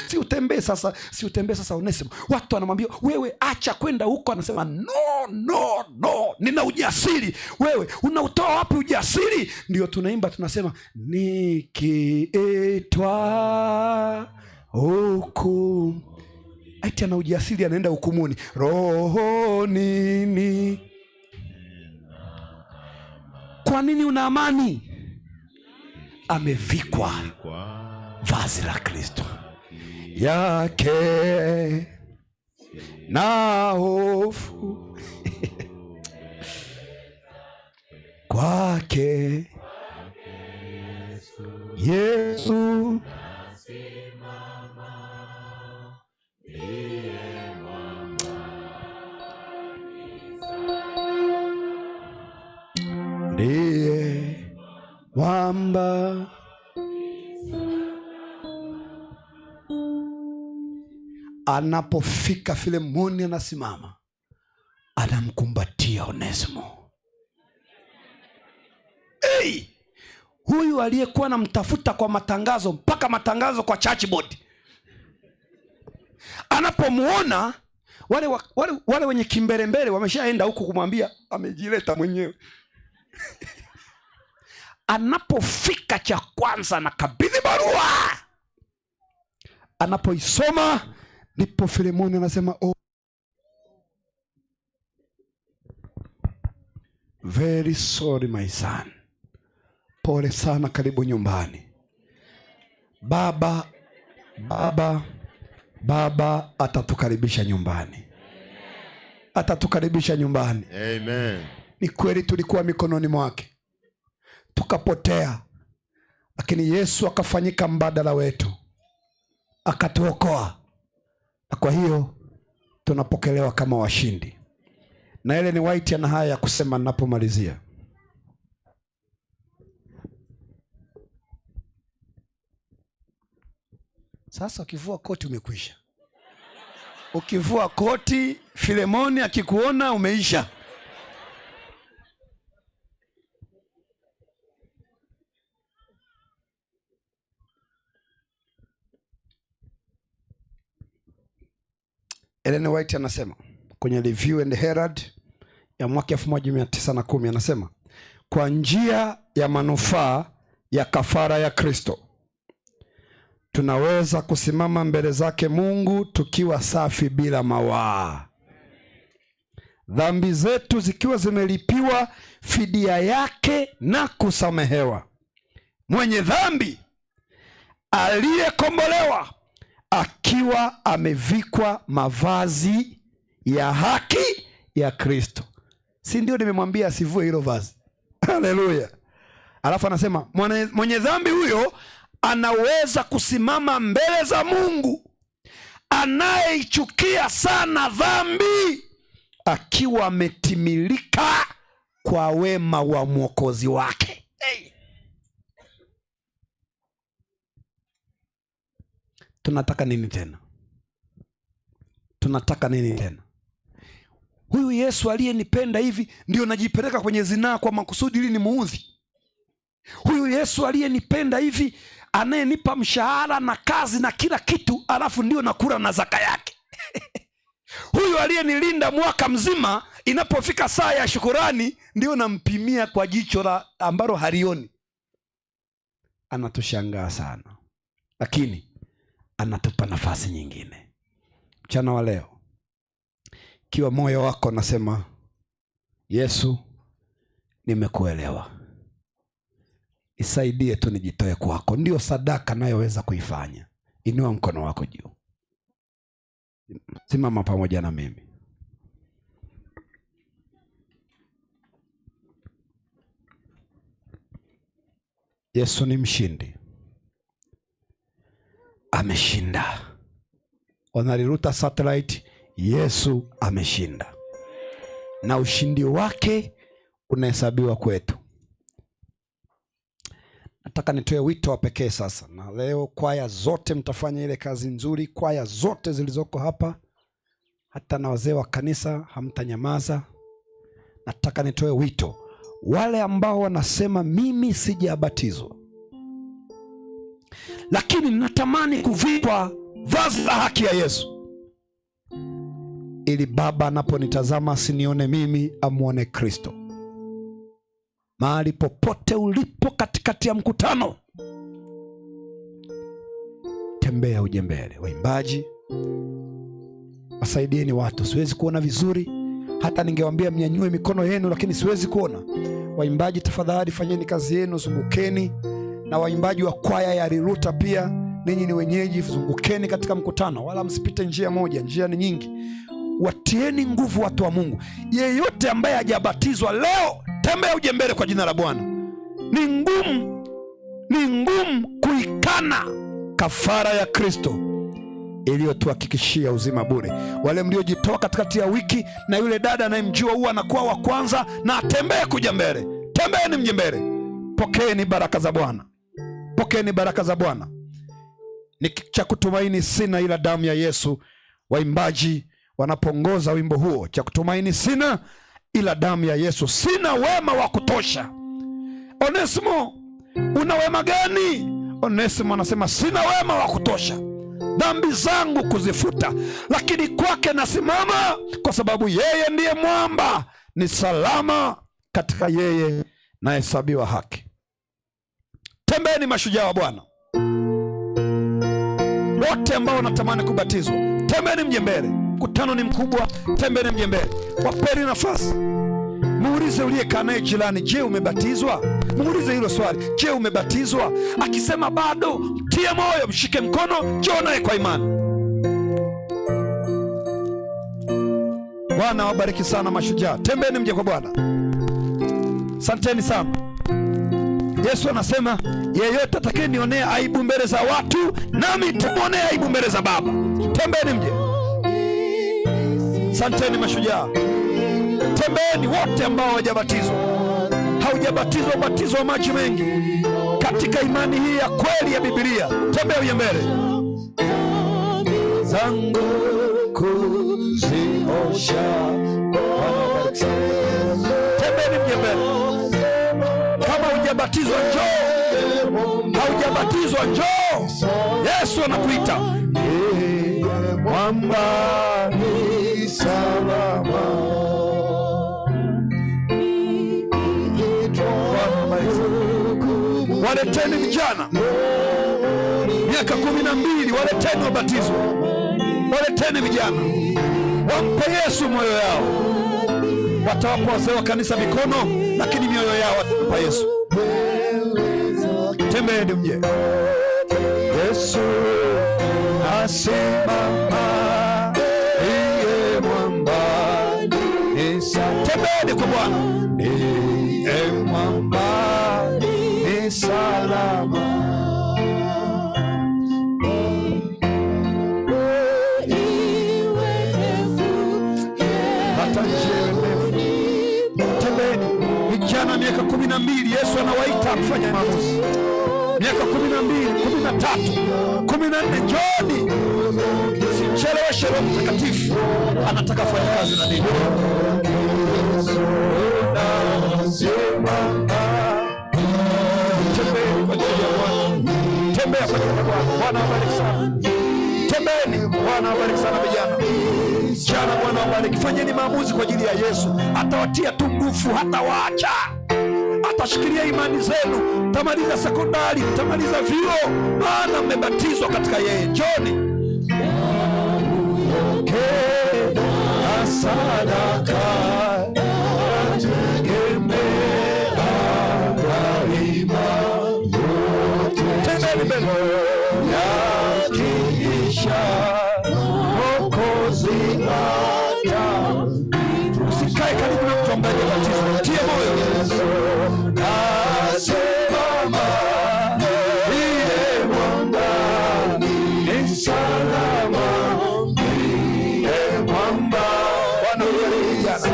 Si utembee sasa, si utembee sasa Onesimo. Watu wanamwambia wewe acha kwenda huko, anasema no, no, no, nina ujasiri. Wewe unautoa wapi ujasiri? Ndio tunaimba tunasema nikiitwa huku. Ati ana ujasiri anaenda hukumuni. Roho nini? Kwa nini una amani? Amevikwa vazi la Kristo yake na hofu kwake Yesu. Ndiye mwamba. Anapofika Filemoni anasimama, anamkumbatia Onesimo. Hey! Huyu aliyekuwa anamtafuta kwa matangazo, mpaka matangazo kwa church board. Anapomuona wale wenye kimbelembele wameshaenda huku kumwambia amejileta mwenyewe. Anapofika cha kwanza anakabidhi barua. Anapoisoma ndipo Filemoni anasema oh, very sorry my son. Pole sana, karibu nyumbani. Baba atatukaribisha nyumbani. Atatukaribisha nyumbani. Amen. Ni kweli tulikuwa mikononi mwake tukapotea, lakini Yesu akafanyika mbadala wetu, akatuokoa. Na kwa hiyo tunapokelewa kama washindi. Na Ellen White ana haya ya kusema ninapomalizia. Sasa ukivua koti umekwisha. Ukivua koti Filemoni akikuona umeisha. Ellen White anasema kwenye Review and Herald ya mwaka 1910, anasema kwa njia ya manufaa ya kafara ya Kristo tunaweza kusimama mbele zake Mungu tukiwa safi bila mawaa, dhambi zetu zikiwa zimelipiwa fidia yake na kusamehewa. Mwenye dhambi aliyekombolewa akiwa amevikwa mavazi ya haki ya Kristo. Si ndio nimemwambia asivue hilo vazi? Haleluya. Alafu anasema mwenye dhambi huyo anaweza kusimama mbele za Mungu anayeichukia sana dhambi, akiwa ametimilika kwa wema wa Mwokozi wake. Hey. Tunataka nini tena? Tunataka nini tena? Huyu Yesu aliyenipenda hivi ndio najipeleka kwenye zinaa kwa makusudi ili nimuudhi. Huyu Yesu aliyenipenda hivi, anayenipa mshahara na kazi na kila kitu, alafu ndio nakula na zaka yake. Huyu aliyenilinda mwaka mzima, inapofika saa ya shukurani ndio nampimia kwa jicho la ambalo halioni. Anatushangaa sana, lakini anatupa nafasi nyingine. Mchana wa leo, ikiwa moyo wako nasema, Yesu, nimekuelewa, nisaidie tu nijitoe kwako, ndio sadaka nayoweza kuifanya. Inua mkono wako juu, simama pamoja na mimi. Yesu ni mshindi, ameshinda. Wanaliruta satellite, Yesu ameshinda, na ushindi wake unahesabiwa kwetu. Nataka nitoe wito wa pekee sasa, na leo kwaya zote mtafanya ile kazi nzuri, kwaya zote zilizoko hapa, hata na wazee wa kanisa hamtanyamaza. Nataka nitoe wito, wale ambao wanasema mimi sijabatizwa, lakini natamani kuvikwa vazi la haki ya Yesu, ili Baba anaponitazama asinione mimi, amwone Kristo. Mahali popote ulipo katikati ya mkutano, tembea uje mbele. Waimbaji, wasaidieni watu. Siwezi kuona vizuri, hata ningewaambia mnyanyue mikono yenu, lakini siwezi kuona. Waimbaji tafadhali, fanyeni kazi yenu, zungukeni. Na waimbaji wa kwaya ya Riruta pia, ninyi ni wenyeji, zungukeni katika mkutano, wala msipite njia moja, njia ni nyingi. Watieni nguvu watu wa Mungu. Yeyote ambaye hajabatizwa leo, tembea uje mbele kwa jina la Bwana. Ni ngumu, ni ngumu kuikana kafara ya Kristo iliyotuhakikishia uzima bure. Wale mliojitoa katikati ya wiki, na yule dada anayemjua huwa anakuwa wa kwanza, na atembee kuja mbele. Tembeeni mje mbele, pokeeni baraka za Bwana, pokeeni baraka za Bwana. Ni cha kutumaini sina ila damu ya Yesu. Waimbaji wanapongoza wimbo huo, cha kutumaini sina ila damu ya Yesu, sina wema wa kutosha. Onesimo, una wema gani? Onesimo anasema sina wema wa kutosha dhambi zangu kuzifuta, lakini kwake nasimama, kwa sababu yeye ndiye mwamba, ni salama katika yeye nahesabiwa haki. Tembeni mashujaa wa Bwana, wote ambao wanatamani kubatizwa, tembeni mje mbele. Mkutano ni mkubwa, tembeni mje mbele, wapeni nafasi. Muulize uliyekaa naye jirani, je, umebatizwa? Muulize hilo swali, je, umebatizwa? Akisema bado, mtie moyo, mshike mkono, njoo naye kwa imani. Bwana wabariki sana mashujaa, tembeni mje kwa Bwana. Santeni sana. Yesu anasema yeyote atakayenionea aibu mbele za watu, nami nitamwonea aibu mbele za Baba. Tembeni mje. Santeni mashujaa. Tembeni wote ambao hawajabatizwa. Haujabatizwa ubatizo wa maji mengi katika imani hii ya kweli ya Biblia, tembea uje mbele zangu kuziosha. Tembeni mje mbele. Kama hujabatizwa njoo, haujabatizwa njoo, Yesu anakuita. Mwamba ni salama. Waleteni vijana miaka 12, waleteni wabatizwe, waleteni vijana wampe Yesu moyo yao. Watawapa wazee wa kanisa mikono, lakini mioyo yao watampa Yesu. Tembeeni mje. Yesu asimama, ndiye mwamba. Tembeeni kwa Bwana, ndiye mwamba ni salama. Hata njia ndefu. Tembeni vijana, miaka 12, Yesu anawaita kufanya maamuzi. Miaka 12, 13, 14, njooni, simcheleweshe. Roho Mtakatifu anataka fanya kazi na ninyi. Tembea kwa ajili ya Bwana. Bwana awabariki sana. Tembeeni. Bwana awabariki sana vijana. Jana Bwana awabariki. Fanyeni maamuzi kwa ajili ya Yesu. Atawatia tu nguvu, hatawaacha. Atashikilia imani zenu. Mtamaliza sekondari, mtamaliza vyuo, maana mmebatizwa katika yeye. Njoni. Pokea sadaka, tegemea daima yote. Tembeni mbele. Yakiisha, Mwokozi ata. Usikae karibu na mtu ambaye hajabatizwa. Tie moyo. Kasimama, ndiye mwamba, ni salama, ndiye mwamba. Bwana hubariki vijana.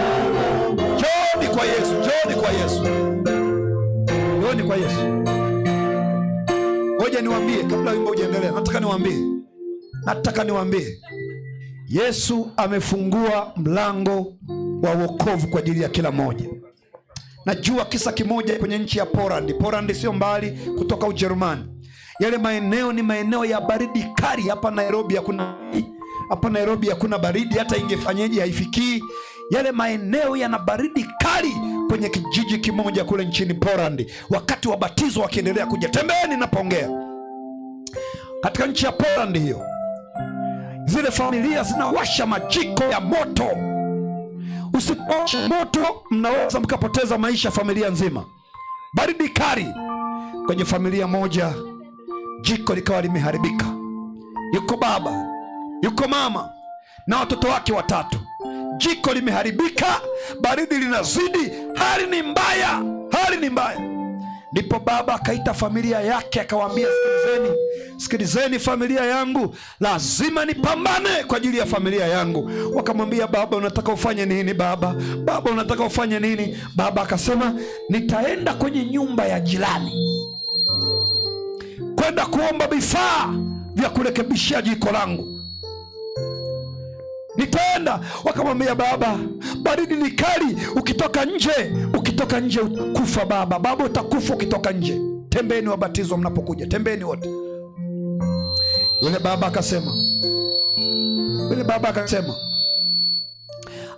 Njooni kwa Yesu, njooni kwa Yesu, njooni kwa Yesu. Ngoja niwaambie kabla wimbo hujaendelea, nataka niwaambie, Yesu amefungua mlango wa wokovu kwa ajili ya kila mmoja. Najua kisa kimoja kwenye nchi ya Poland. Poland sio mbali kutoka Ujerumani. Yale maeneo ni maeneo ya baridi kali. Hapa Nairobi hakuna baridi, hata ingefanyeje haifikii. Yale maeneo yana baridi kali. Kwenye kijiji kimoja kule nchini Poland, wakati wabatizo wakiendelea kuja, tembeeni napoongea, katika nchi ya Poland hiyo, zile familia zinawasha majiko ya moto. Usipowasha moto, mnaweza mkapoteza maisha familia nzima. Baridi kali. Kwenye familia moja, jiko likawa limeharibika. Yuko baba, yuko mama na watoto wake watatu. Jiko limeharibika, baridi linazidi, hali ni mbaya, hali ni mbaya. Ndipo baba akaita familia yake akawaambia, "Sikilizeni, sikilizeni familia yangu, lazima nipambane kwa ajili ya familia yangu." Wakamwambia, "Baba, unataka ufanye nini baba? Baba, unataka ufanye nini?" Baba akasema, "Nitaenda kwenye nyumba ya jirani kwenda kuomba vifaa vya kurekebishia jiko langu, nitaenda." Wakamwambia, "Baba, baridi ni kali, ukitoka nje, ukitoka nje utakufa baba, baba utakufa ukitoka nje. Tembeeni wabatizwa mnapokuja, tembeeni wote." Yule baba akasema,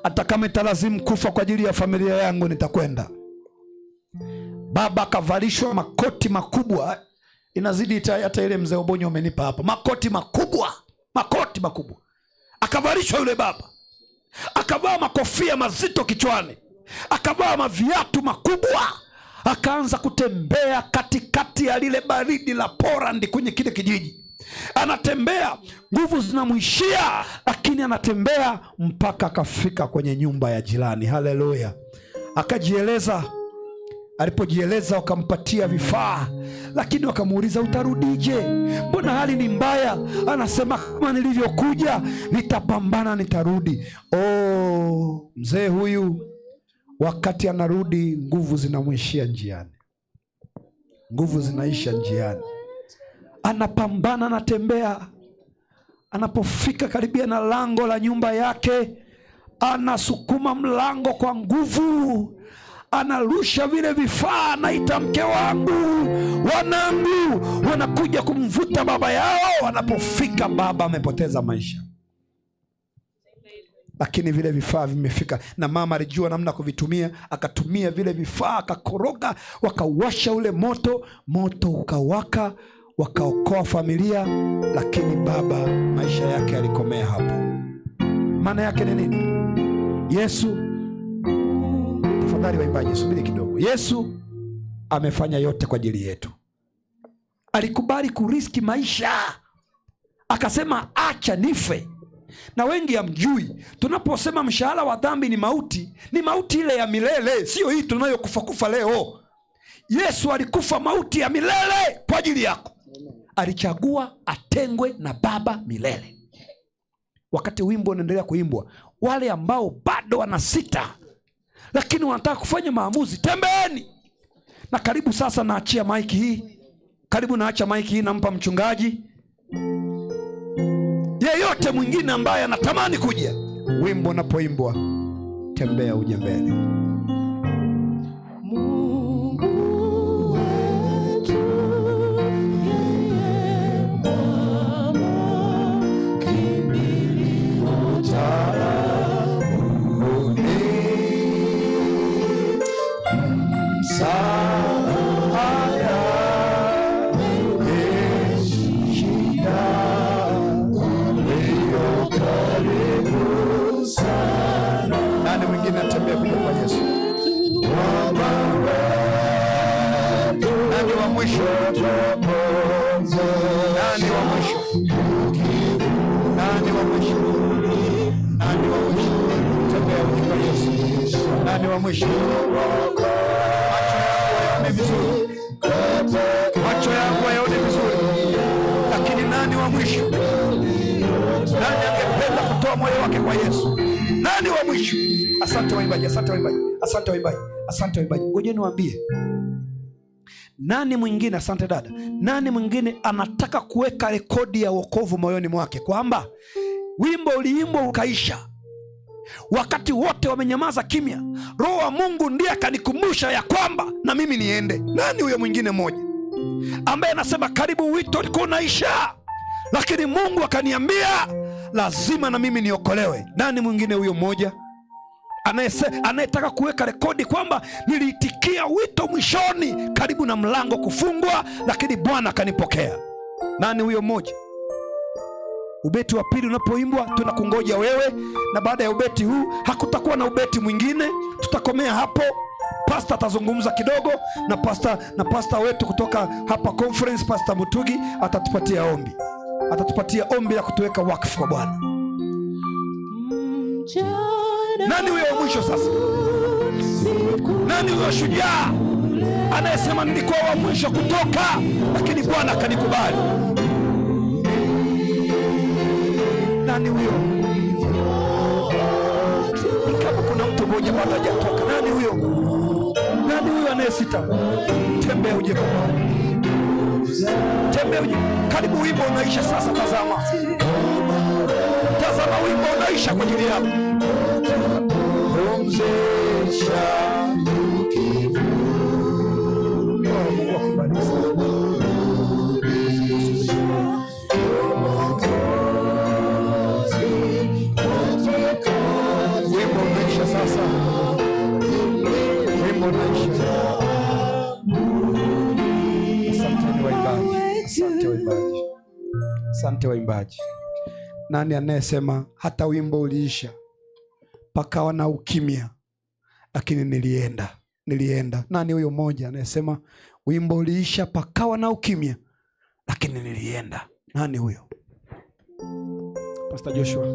"Hata kama italazimu kufa kwa ajili ya familia yangu, nitakwenda." Baba akavalishwa makoti makubwa, inazidi hata ile mzee Obonyo umenipa hapa, makoti makubwa, makoti makubwa akavalishwa yule baba, akavaa makofia mazito kichwani, akavaa maviatu makubwa, akaanza kutembea katikati ya lile baridi la Poland kwenye kile kijiji. Anatembea, nguvu zinamwishia, lakini anatembea mpaka akafika kwenye nyumba ya jirani. Haleluya! Akajieleza. Alipojieleza wakampatia vifaa, lakini wakamuuliza, "Utarudije? Mbona hali ni mbaya?" Anasema, "Kama nilivyokuja, nitapambana, nitarudi." Oh, mzee huyu wakati anarudi, nguvu zinamwishia njiani, nguvu zinaisha njiani. Anapambana, anatembea. Anapofika karibia na lango la nyumba yake, anasukuma mlango kwa nguvu, anarusha vile vifaa, anaita, "Mke wangu, wanangu!" Wanakuja kumvuta baba yao. Wanapofika, baba amepoteza maisha, lakini vile vifaa vimefika, na mama alijua namna kuvitumia, akatumia vile vifaa, akakoroga, wakawasha ule moto, moto ukawaka, wakaokoa familia, lakini baba maisha yake yalikomea hapo. Maana yake ni nini? Yesu, tafadhali waimbaji, subiri kidogo. Yesu amefanya yote kwa ajili yetu. Alikubali kurisk maisha, akasema acha nife. Na wengi hamjui, tunaposema mshahara wa dhambi ni mauti, ni mauti ile ya milele, siyo hii tunayokufa kufa leo. Yesu alikufa mauti ya milele kwa ajili yako. Alichagua atengwe na Baba milele. Wakati wimbo unaendelea kuimbwa, wale ambao bado wanasita lakini wanataka kufanya maamuzi, tembeeni. Na karibu sasa naachia maiki hii, karibu naacha maiki hii, nampa mchungaji. Yeyote mwingine ambaye anatamani kuja, wimbo unapoimbwa, tembea uje mbele. Mungu wetu, yeye Nani wa mwisho? Nani wa mwisho? Tembea uje kwa Yesu. Nani wa mwisho? Macho yangu hayaoni vizuri, macho yangu hayaoni vizuri, lakini nani wa mwisho? Nani angependa kutoa moyo wake kwa Yesu? Nani wa mwisho? Asante waimbaji, asante waimbaji, asante waimbaji, asante waimbaji. Ngoja niwaambie, nani mwingine? Asante dada. Nani mwingine anataka kuweka rekodi ya wokovu moyoni mwake kwamba wimbo uliimbwa ukaisha, wakati wote wamenyamaza kimya, Roho wa Mungu ndiye akanikumbusha ya kwamba na mimi niende. Nani huyo mwingine mmoja ambaye anasema karibu wito ulikuwa unaisha, lakini Mungu akaniambia lazima na mimi niokolewe? Nani mwingine huyo mmoja anayetaka kuweka rekodi kwamba niliitikia wito mwishoni, karibu na mlango kufungwa, lakini Bwana akanipokea? Nani huyo mmoja? Ubeti wa pili unapoimbwa tunakungoja wewe, na baada ya ubeti huu hakutakuwa na ubeti mwingine, tutakomea hapo. Pasta atazungumza kidogo na pasta wetu kutoka hapa conference, Pasta Mutugi atatupatia ombi, atatupatia ombi la kutuweka wakfu kwa Bwana. Nani huyo wa mwisho sasa? Nani huyo shujaa anayesema nilikuwa wa mwisho kutoka, lakini Bwana akanikubali? Nani huyo? Ni kama kuna mtu mmoja bado hajatoka. Nani huyo? Nani huyo anayesita? Tembea uje kwa Bwana. Tembea uje. Karibu wimbo unaisha sasa. Tazama, tazama, wimbo unaisha kwa ajili yako. Pumzisha. Mungu akubariki sana. Wimbo unaisha sasa, wimbo unaisha. Asanteni waimbaji, asante waimbaji, asante waimbaji. Nani anayesema hata wimbo uliisha pakawa na ukimya, lakini nilienda, nilienda? Nani huyo mmoja anayesema wimbo uliisha pakawa na ukimya, lakini nilienda? Nani huyo? Pastor Joshua.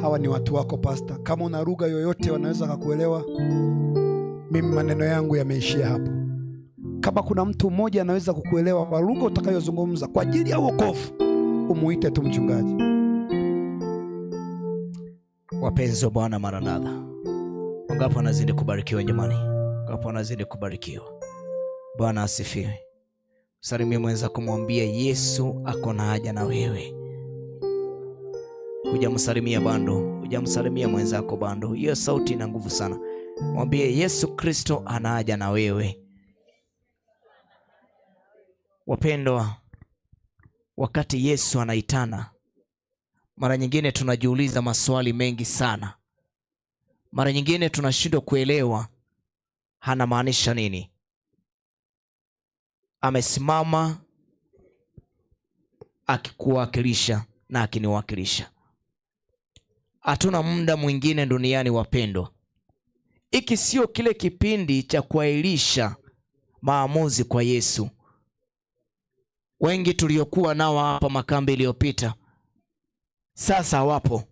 Hawa ni watu wako pasta. Kama una lugha yoyote wanaweza kukuelewa. Mimi maneno yangu yameishia hapo. Kama kuna mtu mmoja anaweza kukuelewa kwa lugha utakayozungumza kwa ajili ya wokovu, umuite tu mchungaji. Wapenzi wa Bwana, maranatha. Wangapi wanazidi kubarikiwa jamani? Wangapi wanazidi kubarikiwa? Bwana asifiwe. Salimia mwenza kumwambia Yesu ako na haja na wewe. Hujamsalimia bado, hujamsalimia mwenzako bado. Hiyo sauti ina nguvu sana. Mwambie Yesu Kristo ana haja na wewe. Wapendwa, wakati Yesu anaitana, mara nyingine tunajiuliza maswali mengi sana. Mara nyingine tunashindwa kuelewa anamaanisha nini. Amesimama akikuwakilisha na akiniwakilisha. Hatuna muda mwingine duniani wapendwa. Hiki sio kile kipindi cha kuahirisha maamuzi kwa Yesu. Wengi tuliokuwa nao hapa makambi iliyopita sasa wapo.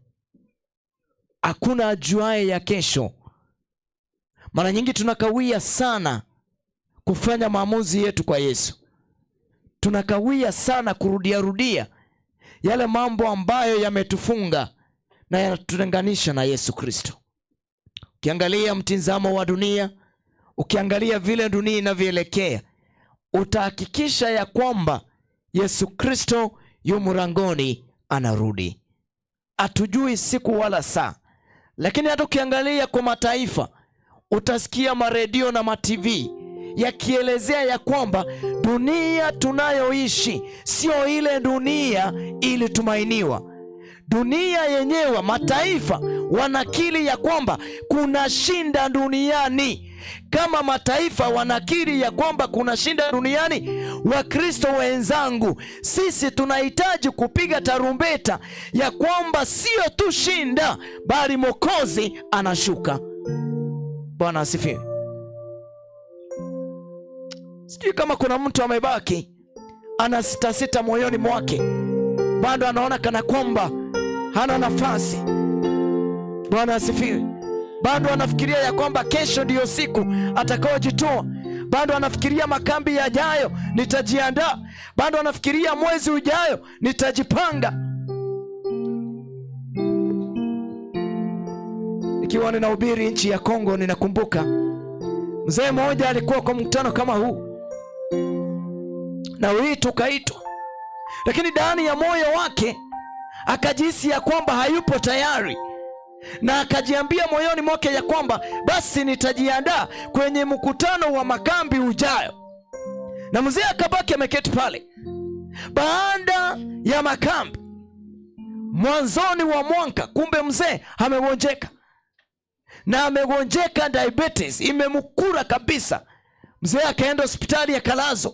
Hakuna ajuaye ya kesho. Mara nyingi tunakawia sana kufanya maamuzi yetu kwa Yesu. Tunakawia sana kurudiarudia yale mambo ambayo yametufunga na yanatutenganisha na Yesu Kristo. Ukiangalia mtizamo wa dunia, ukiangalia vile dunia inavyoelekea, utahakikisha ya kwamba Yesu Kristo yu mlangoni anarudi. Hatujui siku wala saa, lakini hata ukiangalia kwa mataifa utasikia maredio na maTV yakielezea ya kwamba dunia tunayoishi sio ile dunia ilitumainiwa. Dunia yenyewe, mataifa wanakiri ya kwamba kuna shinda duniani. Kama mataifa wanakiri ya kwamba kuna shinda duniani, Wakristo wenzangu, sisi tunahitaji kupiga tarumbeta ya kwamba sio tu shinda, bali Mwokozi anashuka. Bwana asifiwe. Sijui kama kuna mtu amebaki ana sita moyoni mwake, bado anaona kana kwamba hana nafasi. Bwana asifiwe. Bado anafikiria ya kwamba kesho ndiyo siku atakaojitoa. Bado anafikiria makambi yajayo nitajiandaa. Bado anafikiria mwezi ujayo nitajipanga. Nikiwa ninahubiri nchi ya Kongo, ninakumbuka mzee mmoja alikuwa kwa mkutano kama huu, na wito ukaitwa, lakini ndani ya moyo wake akajihisi ya kwamba hayupo tayari, na akajiambia moyoni mwake ya kwamba basi nitajiandaa kwenye mkutano wa makambi ujayo. Na mzee akabaki ameketi pale. Baada ya makambi, mwanzoni wa mwaka, kumbe mzee amegonjeka, na amegonjeka diabetes imemkura kabisa. Mzee akaenda hospitali akalazwa.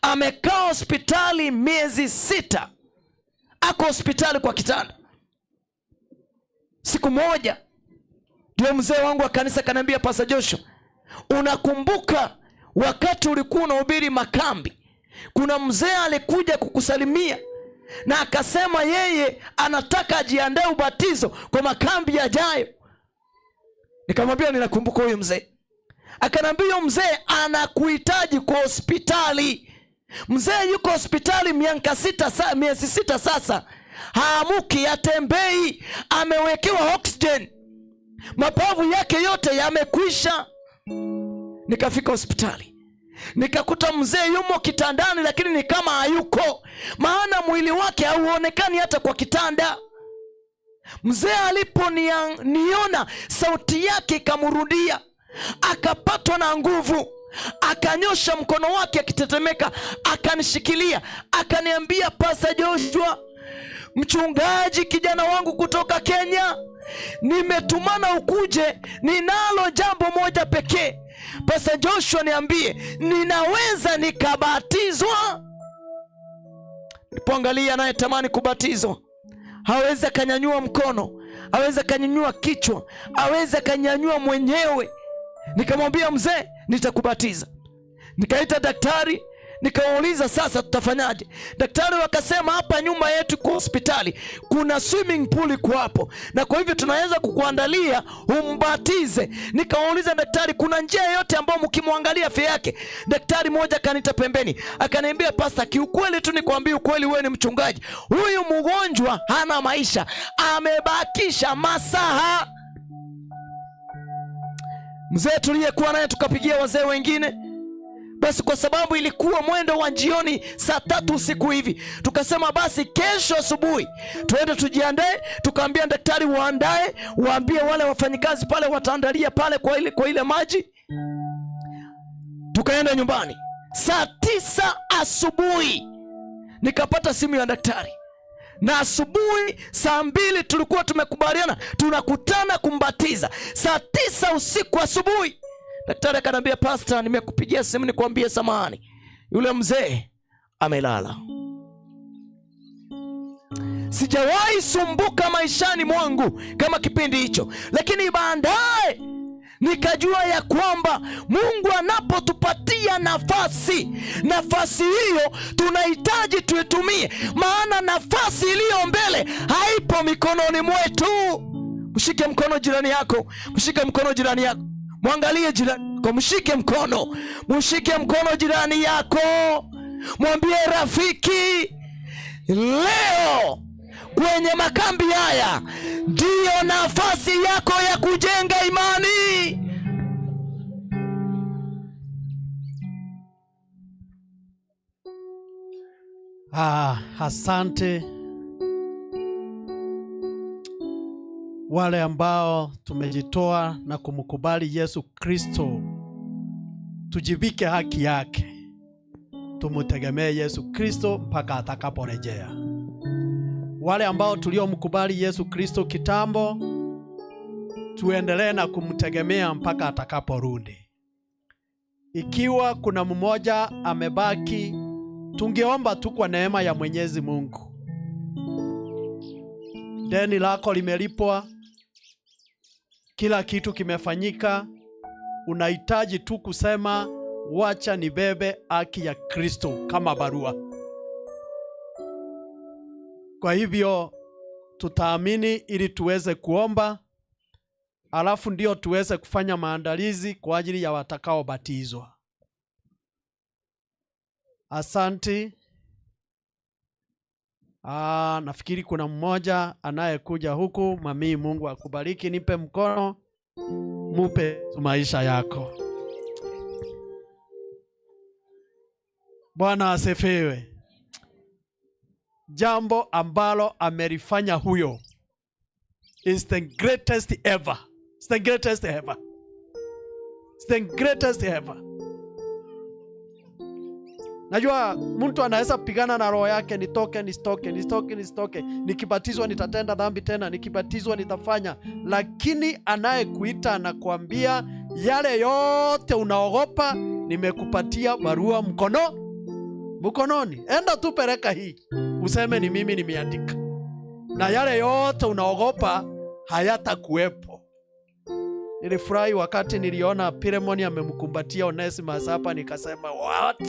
Amekaa hospitali miezi 6, ako hospitali kwa kitanda. Siku moja ndio mzee wangu wa kanisa akaniambia, Pastor Joshua, unakumbuka wakati ulikuwa unahubiri makambi, kuna mzee alikuja kukusalimia na akasema yeye anataka ajiandae ubatizo kwa makambi yajayo. Nikamwambia ninakumbuka huyu mzee. Akaniambia mzee anakuhitaji kwa hospitali. Mzee yuko hospitali miezi 6 sasa. Haamuki, hatembei, amewekewa oxygen. Mapafu yake yote yamekwisha. Nikafika hospitali, nikakuta mzee yumo kitandani, lakini ni kama hayuko, maana mwili wake hauonekani hata kwa kitanda. Mzee aliponiona, sauti yake ikamrudia, akapatwa na nguvu, akanyosha mkono wake akitetemeka, akanishikilia, akaniambia, Pastor Joshua, mchungaji kijana wangu kutoka Kenya, nimetumana ukuje, ninalo jambo moja pekee. Pastor Joshua, niambie, ninaweza nikabatizwa? Nilipoangalia anayetamani kubatizwa hawezi akanyanyua mkono, hawezi akanyanyua kichwa, hawezi akanyanyua mwenyewe. Nikamwambia mzee, nitakubatiza. Nikaita daktari, nikawauliza sasa tutafanyaje? Daktari wakasema hapa nyuma yetu kwa hospitali kuna swimming pool iko hapo, na kwa hivyo tunaweza kukuandalia umbatize. Nikawauliza daktari, kuna njia yoyote ambayo mkimwangalia afya yake? Daktari mmoja akaniita pembeni akaniambia, Pastor, kiukweli tu nikwambie ukweli, wewe ni mchungaji, huyu mgonjwa hana maisha, amebakisha masaha. Mzee tuliyekuwa naye tukapigia wazee wengine. Basi kwa sababu ilikuwa mwendo wa jioni saa 3 usiku hivi, tukasema basi kesho asubuhi tuende tujiandae. Tukaambia daktari waandae, waambie wale wafanyikazi pale wataandalia pale kwa ile maji. Tukaenda nyumbani saa 9 asubuhi, nikapata simu ya daktari. Na asubuhi saa 2 tulikuwa tumekubaliana tunakutana kumbatiza. Saa 9 usiku asubuhi daktari akaniambia, Pastor, nimekupigia simu nikwambie samahani, yule mzee amelala. Sijawahi sumbuka maishani mwangu kama kipindi hicho, lakini baadaye nikajua ya kwamba Mungu anapotupatia nafasi, nafasi hiyo tunahitaji tuitumie, maana nafasi iliyo mbele haipo mikononi mwetu. Mshike mkono jirani yako, mshike mkono jirani yako, mwangalie jirani yako, mshike mkono, mshike mkono jirani yako, mwambie rafiki, leo kwenye makambi haya ndiyo nafasi yako ya kujenga imani. Asante wale ambao tumejitoa na kumkubali Yesu Kristo, tujivike haki yake, tumutegemee Yesu Kristo mpaka atakaporejea. Wale ambao tuliomkubali Yesu Kristo kitambo, tuendelee na kumtegemea mpaka atakaporudi. Ikiwa kuna mmoja amebaki, tungeomba tu kwa neema ya Mwenyezi Mungu. Deni lako limelipwa, kila kitu kimefanyika, unahitaji tu kusema wacha nibebe haki ya Kristo kama barua. Kwa hivyo tutaamini ili tuweze kuomba, alafu ndio tuweze kufanya maandalizi kwa ajili ya watakaobatizwa. Asanti. Nafikiri kuna mmoja anayekuja huku. Mamii, Mungu akubariki, nipe mkono, mupe maisha yako. Bwana asifiwe. Jambo ambalo amelifanya huyo is the greatest ever. It's the greatest ever. It's the greatest ever. Najua mtu anaweza pigana na roho yake, nitoke nisitoke, nisitoke nisitoke, nikibatizwa nitatenda dhambi tena, nikibatizwa nitafanya. Lakini anayekuita anakuambia yale yote unaogopa, nimekupatia barua mkononi, enda tu peleka hii, useme ni mimi nimeandika, na yale yote unaogopa hayatakuwepo. Nilifurahi wakati niliona Pilemoni amemkumbatia Onesimus hapa, nikasema what?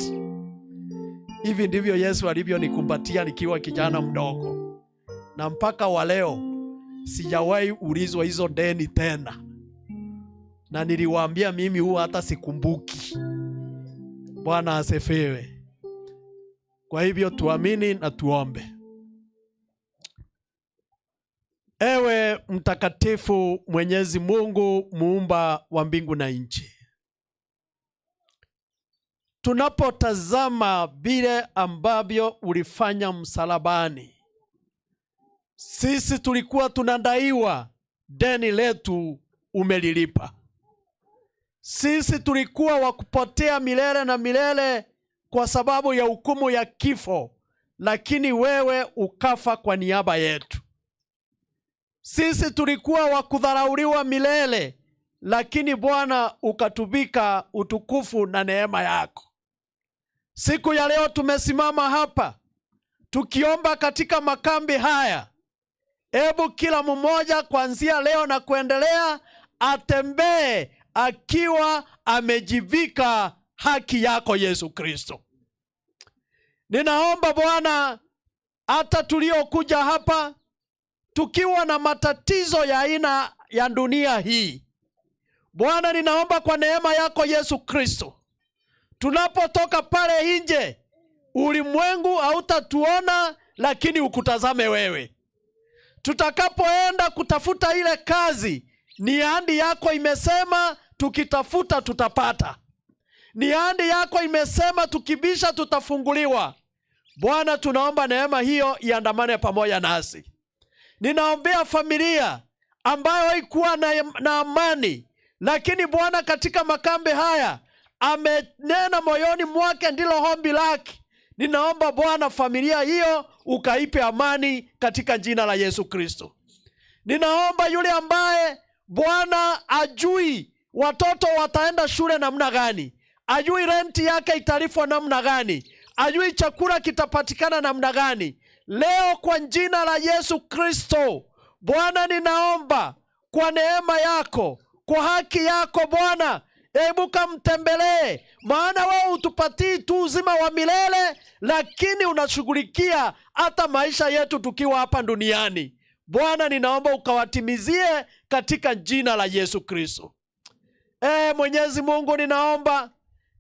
Hivi ndivyo Yesu alivyonikumbatia nikiwa kijana mdogo, na mpaka wa leo sijawahi ulizwa hizo deni tena, na niliwaambia mimi huwa hata sikumbuki. Bwana asifiwe. Kwa hivyo tuamini na tuombe. Ewe mtakatifu Mwenyezi Mungu, muumba wa mbingu na nchi, tunapotazama vile ambavyo ulifanya msalabani, sisi tulikuwa tunadaiwa deni letu, umelilipa. Sisi tulikuwa wa kupotea milele na milele kwa sababu ya hukumu ya kifo, lakini wewe ukafa kwa niaba yetu. Sisi tulikuwa wa kudharauliwa milele, lakini Bwana ukatuvika utukufu na neema yako. Siku ya leo tumesimama hapa tukiomba katika makambi haya. Ebu kila mmoja kuanzia leo na kuendelea atembee akiwa amejivika haki yako Yesu Kristo. Ninaomba Bwana, hata tuliokuja hapa tukiwa na matatizo ya aina ya dunia hii, Bwana, ninaomba kwa neema yako Yesu Kristo, tunapotoka pale nje, ulimwengu hautatuona, lakini ukutazame wewe. Tutakapoenda kutafuta ile kazi, ni ahadi yako imesema tukitafuta tutapata. Ni ahadi yako imesema tukibisha tutafunguliwa. Bwana, tunaomba neema hiyo iandamane pamoja nasi. Ninaombea familia ambayo haikuwa na amani, lakini Bwana katika makambi haya amenena moyoni mwake, ndilo ombi lake. Ninaomba Bwana familia hiyo ukaipe amani katika jina la Yesu Kristo. Ninaomba yule ambaye Bwana ajui watoto wataenda shule namna gani, ajui renti yake italipwa namna gani, ajui chakula kitapatikana namna gani, leo kwa jina la Yesu Kristo, Bwana ninaomba kwa neema yako, kwa haki yako Bwana, hebu kamtembelee, maana wewe hutupatii tu uzima wa milele, lakini unashughulikia hata maisha yetu tukiwa hapa duniani. Bwana ninaomba ukawatimizie katika jina la Yesu Kristo. Mwenyezi Mungu, ninaomba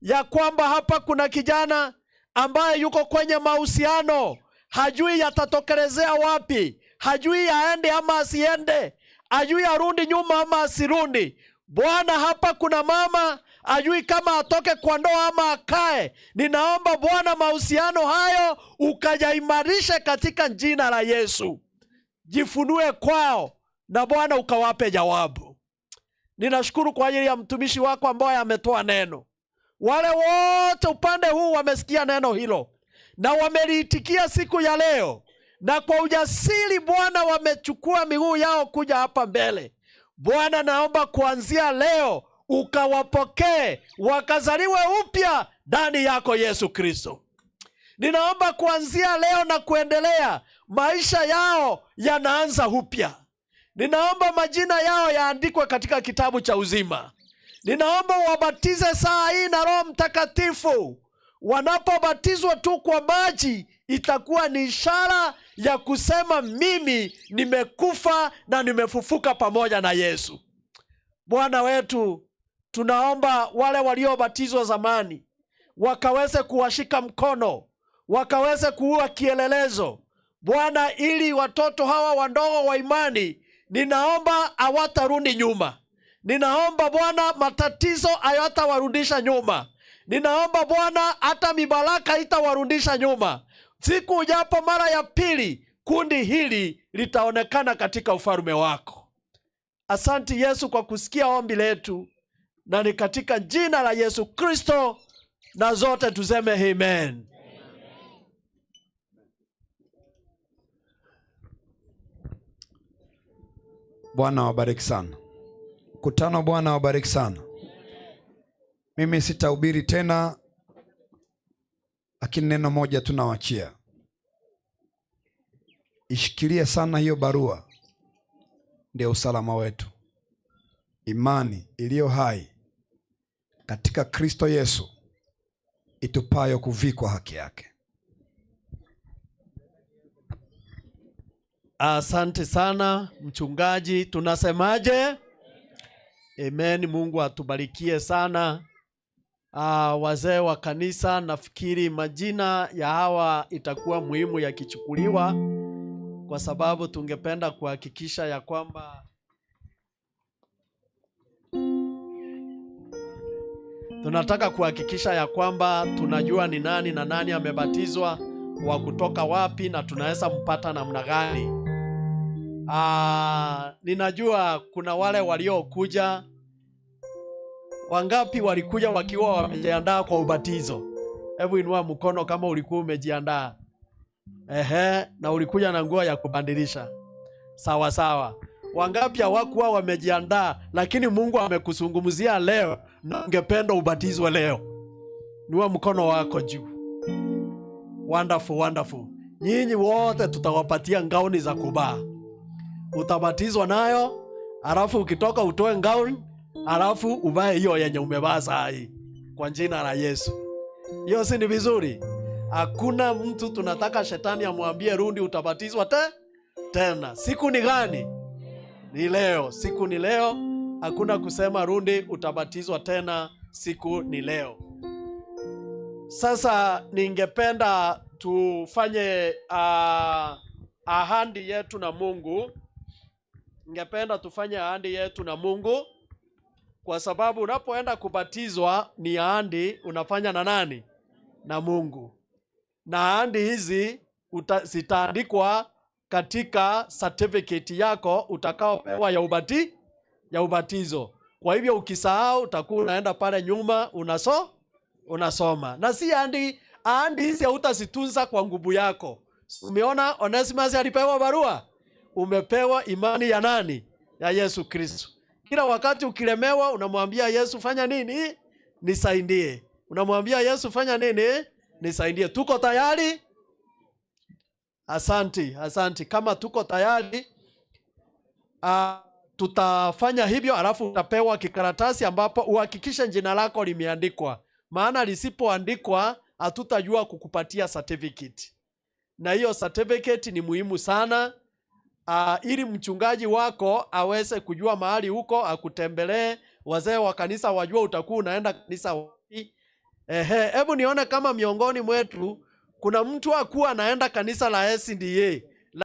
ya kwamba hapa kuna kijana ambaye yuko kwenye mahusiano, hajui yatatokelezea wapi, hajui aende ama asiende, hajui arudi nyuma ama asirudi. Bwana, hapa kuna mama hajui kama atoke kwa ndoa ama akae. Ninaomba Bwana mahusiano hayo ukayaimarishe katika jina la Yesu. Jifunue kwao na Bwana ukawape jawabu. Ninashukuru kwa ajili ya mtumishi wako ambaye ametoa neno. Wale wote upande huu wamesikia neno hilo na wameliitikia siku ya leo, na kwa ujasiri Bwana wamechukua miguu yao kuja hapa mbele. Bwana, naomba kuanzia leo ukawapokee wakazaliwe upya ndani yako Yesu Kristo. Ninaomba kuanzia leo na kuendelea maisha yao yanaanza upya. Ninaomba majina yao yaandikwe katika kitabu cha uzima. Ninaomba wabatize saa hii na Roho Mtakatifu. Wanapobatizwa tu kwa maji, itakuwa ni ishara ya kusema mimi nimekufa na nimefufuka pamoja na Yesu. Bwana wetu, tunaomba wale waliobatizwa zamani wakaweze kuwashika mkono, wakaweze kuua kielelezo Bwana, ili watoto hawa wadogo wa imani, ninaomba hawatarudi nyuma. Ninaomba Bwana, matatizo hayatawarudisha nyuma. Ninaomba Bwana, hata mibaraka itawarudisha nyuma. Siku ujapo mara ya pili, kundi hili litaonekana katika ufalme wako. Asanti Yesu kwa kusikia ombi letu, na ni katika jina la Yesu Kristo, na zote tuseme amen. Bwana awabariki sana. Mkutano, Bwana awabariki sana. Mimi sitahubiri tena, lakini neno moja tunawachia. Ishikilie sana hiyo barua, ndio usalama wetu. Imani iliyo hai katika Kristo Yesu itupayo kuvikwa haki yake. Asante sana mchungaji, tunasemaje? Amen. Mungu atubarikie sana. Wazee wa kanisa, nafikiri majina ya hawa itakuwa muhimu yakichukuliwa, kwa sababu tungependa kuhakikisha ya kwamba tunataka kuhakikisha ya kwamba tunajua ni nani na nani amebatizwa, wa kutoka wapi, na tunaweza mpata namna gani. Ninajua kuna wale waliokuja. Wangapi walikuja wakiwa wamejiandaa kwa ubatizo? Hebu inua mkono kama ulikuwa umejiandaa. Ehe, na ulikuja na nguo ya kubadilisha. Sawa sawa. Wangapi hawakuwa wamejiandaa, lakini Mungu amekuzungumzia leo na ungependa ubatizwe leo? Inua mkono wako juu. Wonderful, wonderful. Nyinyi wote tutawapatia ngauni za kubaa. Utabatizwa nayo, alafu ukitoka utoe ngauni, alafu uvae hiyo yenye umevaa saa hii kwa jina la Yesu. Hiyo si ni vizuri? Hakuna mtu tunataka shetani amwambie rudi utabatizwa tena. Siku ni gani? Ni leo. Siku ni leo. Hakuna kusema rudi utabatizwa tena, siku ni leo. Sasa ningependa tufanye ahadi yetu na Mungu. Ningependa tufanye ahadi yetu na Mungu, kwa sababu unapoenda kubatizwa ni ahadi unafanya na nani? Na Mungu. Na ahadi hizi zitaandikwa katika certificate yako utakaopewa ya ubatizo. Kwa hivyo ukisahau utakuwa unaenda pale nyuma unasoma. Na si ahadi hizi hautazitunza kwa nguvu yako. Umeona Onesimus alipewa barua? Umepewa imani ya nani? Ya Yesu Kristo. Kila wakati ukilemewa unamwambia Yesu fanya nini? Nisaidie. Unamwambia Yesu fanya nini? Nisaidie. Tuko tayari? Asanti, asanti. Kama tuko tayari, tutafanya hivyo, alafu utapewa kikaratasi ambapo uhakikishe jina lako limeandikwa. Maana lisipoandikwa hatutajua kukupatia certificate. Na hiyo certificate ni muhimu sana, ili mchungaji wako aweze kujua mahali huko, akutembelee, wazee wa kanisa wajue utakuwa unaenda kanisa wapi. Ehe, hebu nione kama miongoni mwetu kuna mtu hakuwa anaenda kanisa la SDA